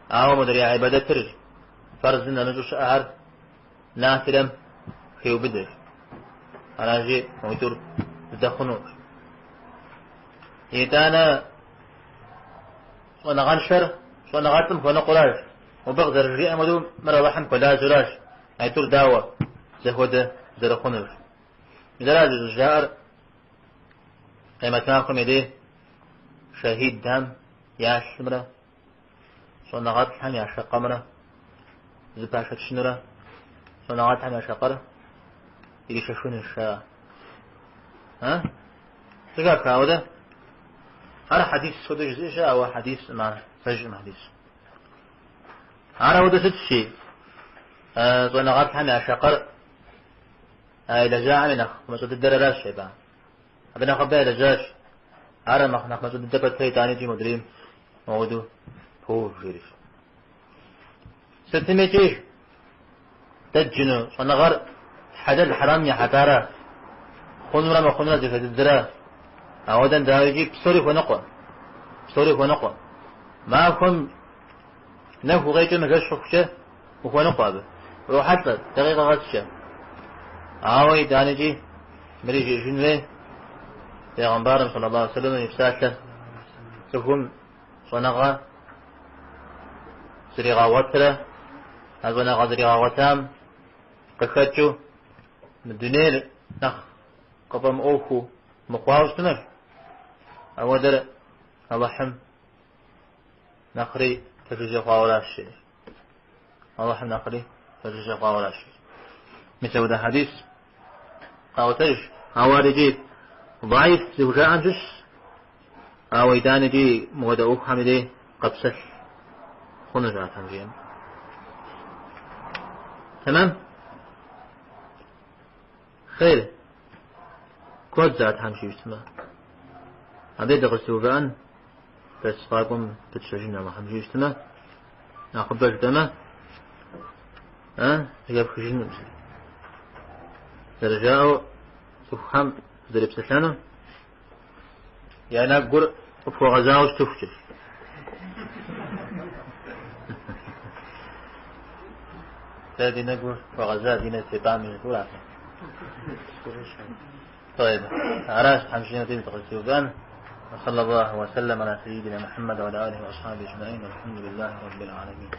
Speaker 1: Ауэ модрей гьибадэтыр фарзым нэмыщӏу щыӏэхэр нафилэм хеубыдэ. Аращи, моитӏур здэхъуну. Итӏанэ щӏэныгъэншэр щӏэныгъэлӏым хуэныкъуэращ. Мобы къызэрыжиӏэм хуэдэу мыр Алыхьым хуэлажьэращ. Аитӏур дауэ зэхуэдэ зэрыхъунур? Мис аращ щӏыжаӏэр къемэт махуэм и дей шэхидхэм я лъымрэ щӏэныгъэлӏхэм я шэкъэмрэ зыпашэчынурэ щӏэныгъэлӏхэм я шэкъэр иришэхынущ жаӏэ. А? Зэхэфха ауэдэ? Ар хьэдис хуэдэу жызыӏэ щыӏэ, ауэ хьэдискъым ар, пэжкъым хьэдис. Ар ауэдэу щытщи, щӏэныгъэлӏхэм я шэкъэр а илэжьахэм и нэхъ мащӏэ дыдэр аращ, жеӏэ. Абы нэхъыбэ ялэжьащ. Ар нэхъ мащӏэ дыдэ пэтрэ итӏанэ икӏи модрейм мыуэду поув, жери. Сытым икӏи дэ дджыну щӏэныгъэр хьэлэл хьэрам ехьэлӏарэ, хъунурэ мыхъунурэ зэхэзыдзрэ, ауэдэм дауэ икӏи псори хуэныкъуэ, псори хуэныкъуэ. Махуэм нэху укъекӏымэ жэщ хъухукӏэ ухуэныкъуэ абы, урохьэлӏэ дакъикъэ къэскӏэ. Ауэ итӏанэ икӏи мыри жиӏэжын хуей, Пейгъэмбарым саллаллаху алейхи вассалам и псалъэр цӏыхум щӏэныгъэ зригъэгъуэтрэ, а щӏэныгъэ зригъэгъуэтам къыхэкӏыу мы дунейр нэхъ къыфӏэмыӏуэхуу мыхъуауэ щытмэ, ауэдэр Алыхьым нэхъри пэжыжьэ хъуауэращ, жеӏэ. Алыхьым нэхъри пэжыжьэ хъуауэращ. Мис апхуэдэ хьэдис къаӏуэтэж, ауэ ар икӏи даиф зыхужаӏэм щыщщ, ауэ итӏанэ икӏи мыуэдэ ӏуэхухэм и дей къэпсэлъ хъунущ ар Тхьэм жиӏэм. Тэмэм? Хъер, куэд за Тхьэм жиӏэу щытмэ. Абы дыкъызэтеувыӏэн, дэрс къакӏуэм пытщэжын Алыхьым жиӏэу щытмэ, нэхъыбэ жытӏэмэ, зэхэпхыжынукъым. Зэрыжаӏэу цӏыхухэм зэрепсэлъэну я нэгур къыпхуэгъэзауэ щытыхукӏэ. Дэ ди нэгур хуэгъэза, ди нэр тепӏами жытӏэу طيب аращ Тхьэм жиӏэмэ дыкъызэтеувыӏэн. وصلى الله وسلم على سيدنا محمد وعلى آله وأصحابه أجمعين والحمد لله رب العالمين.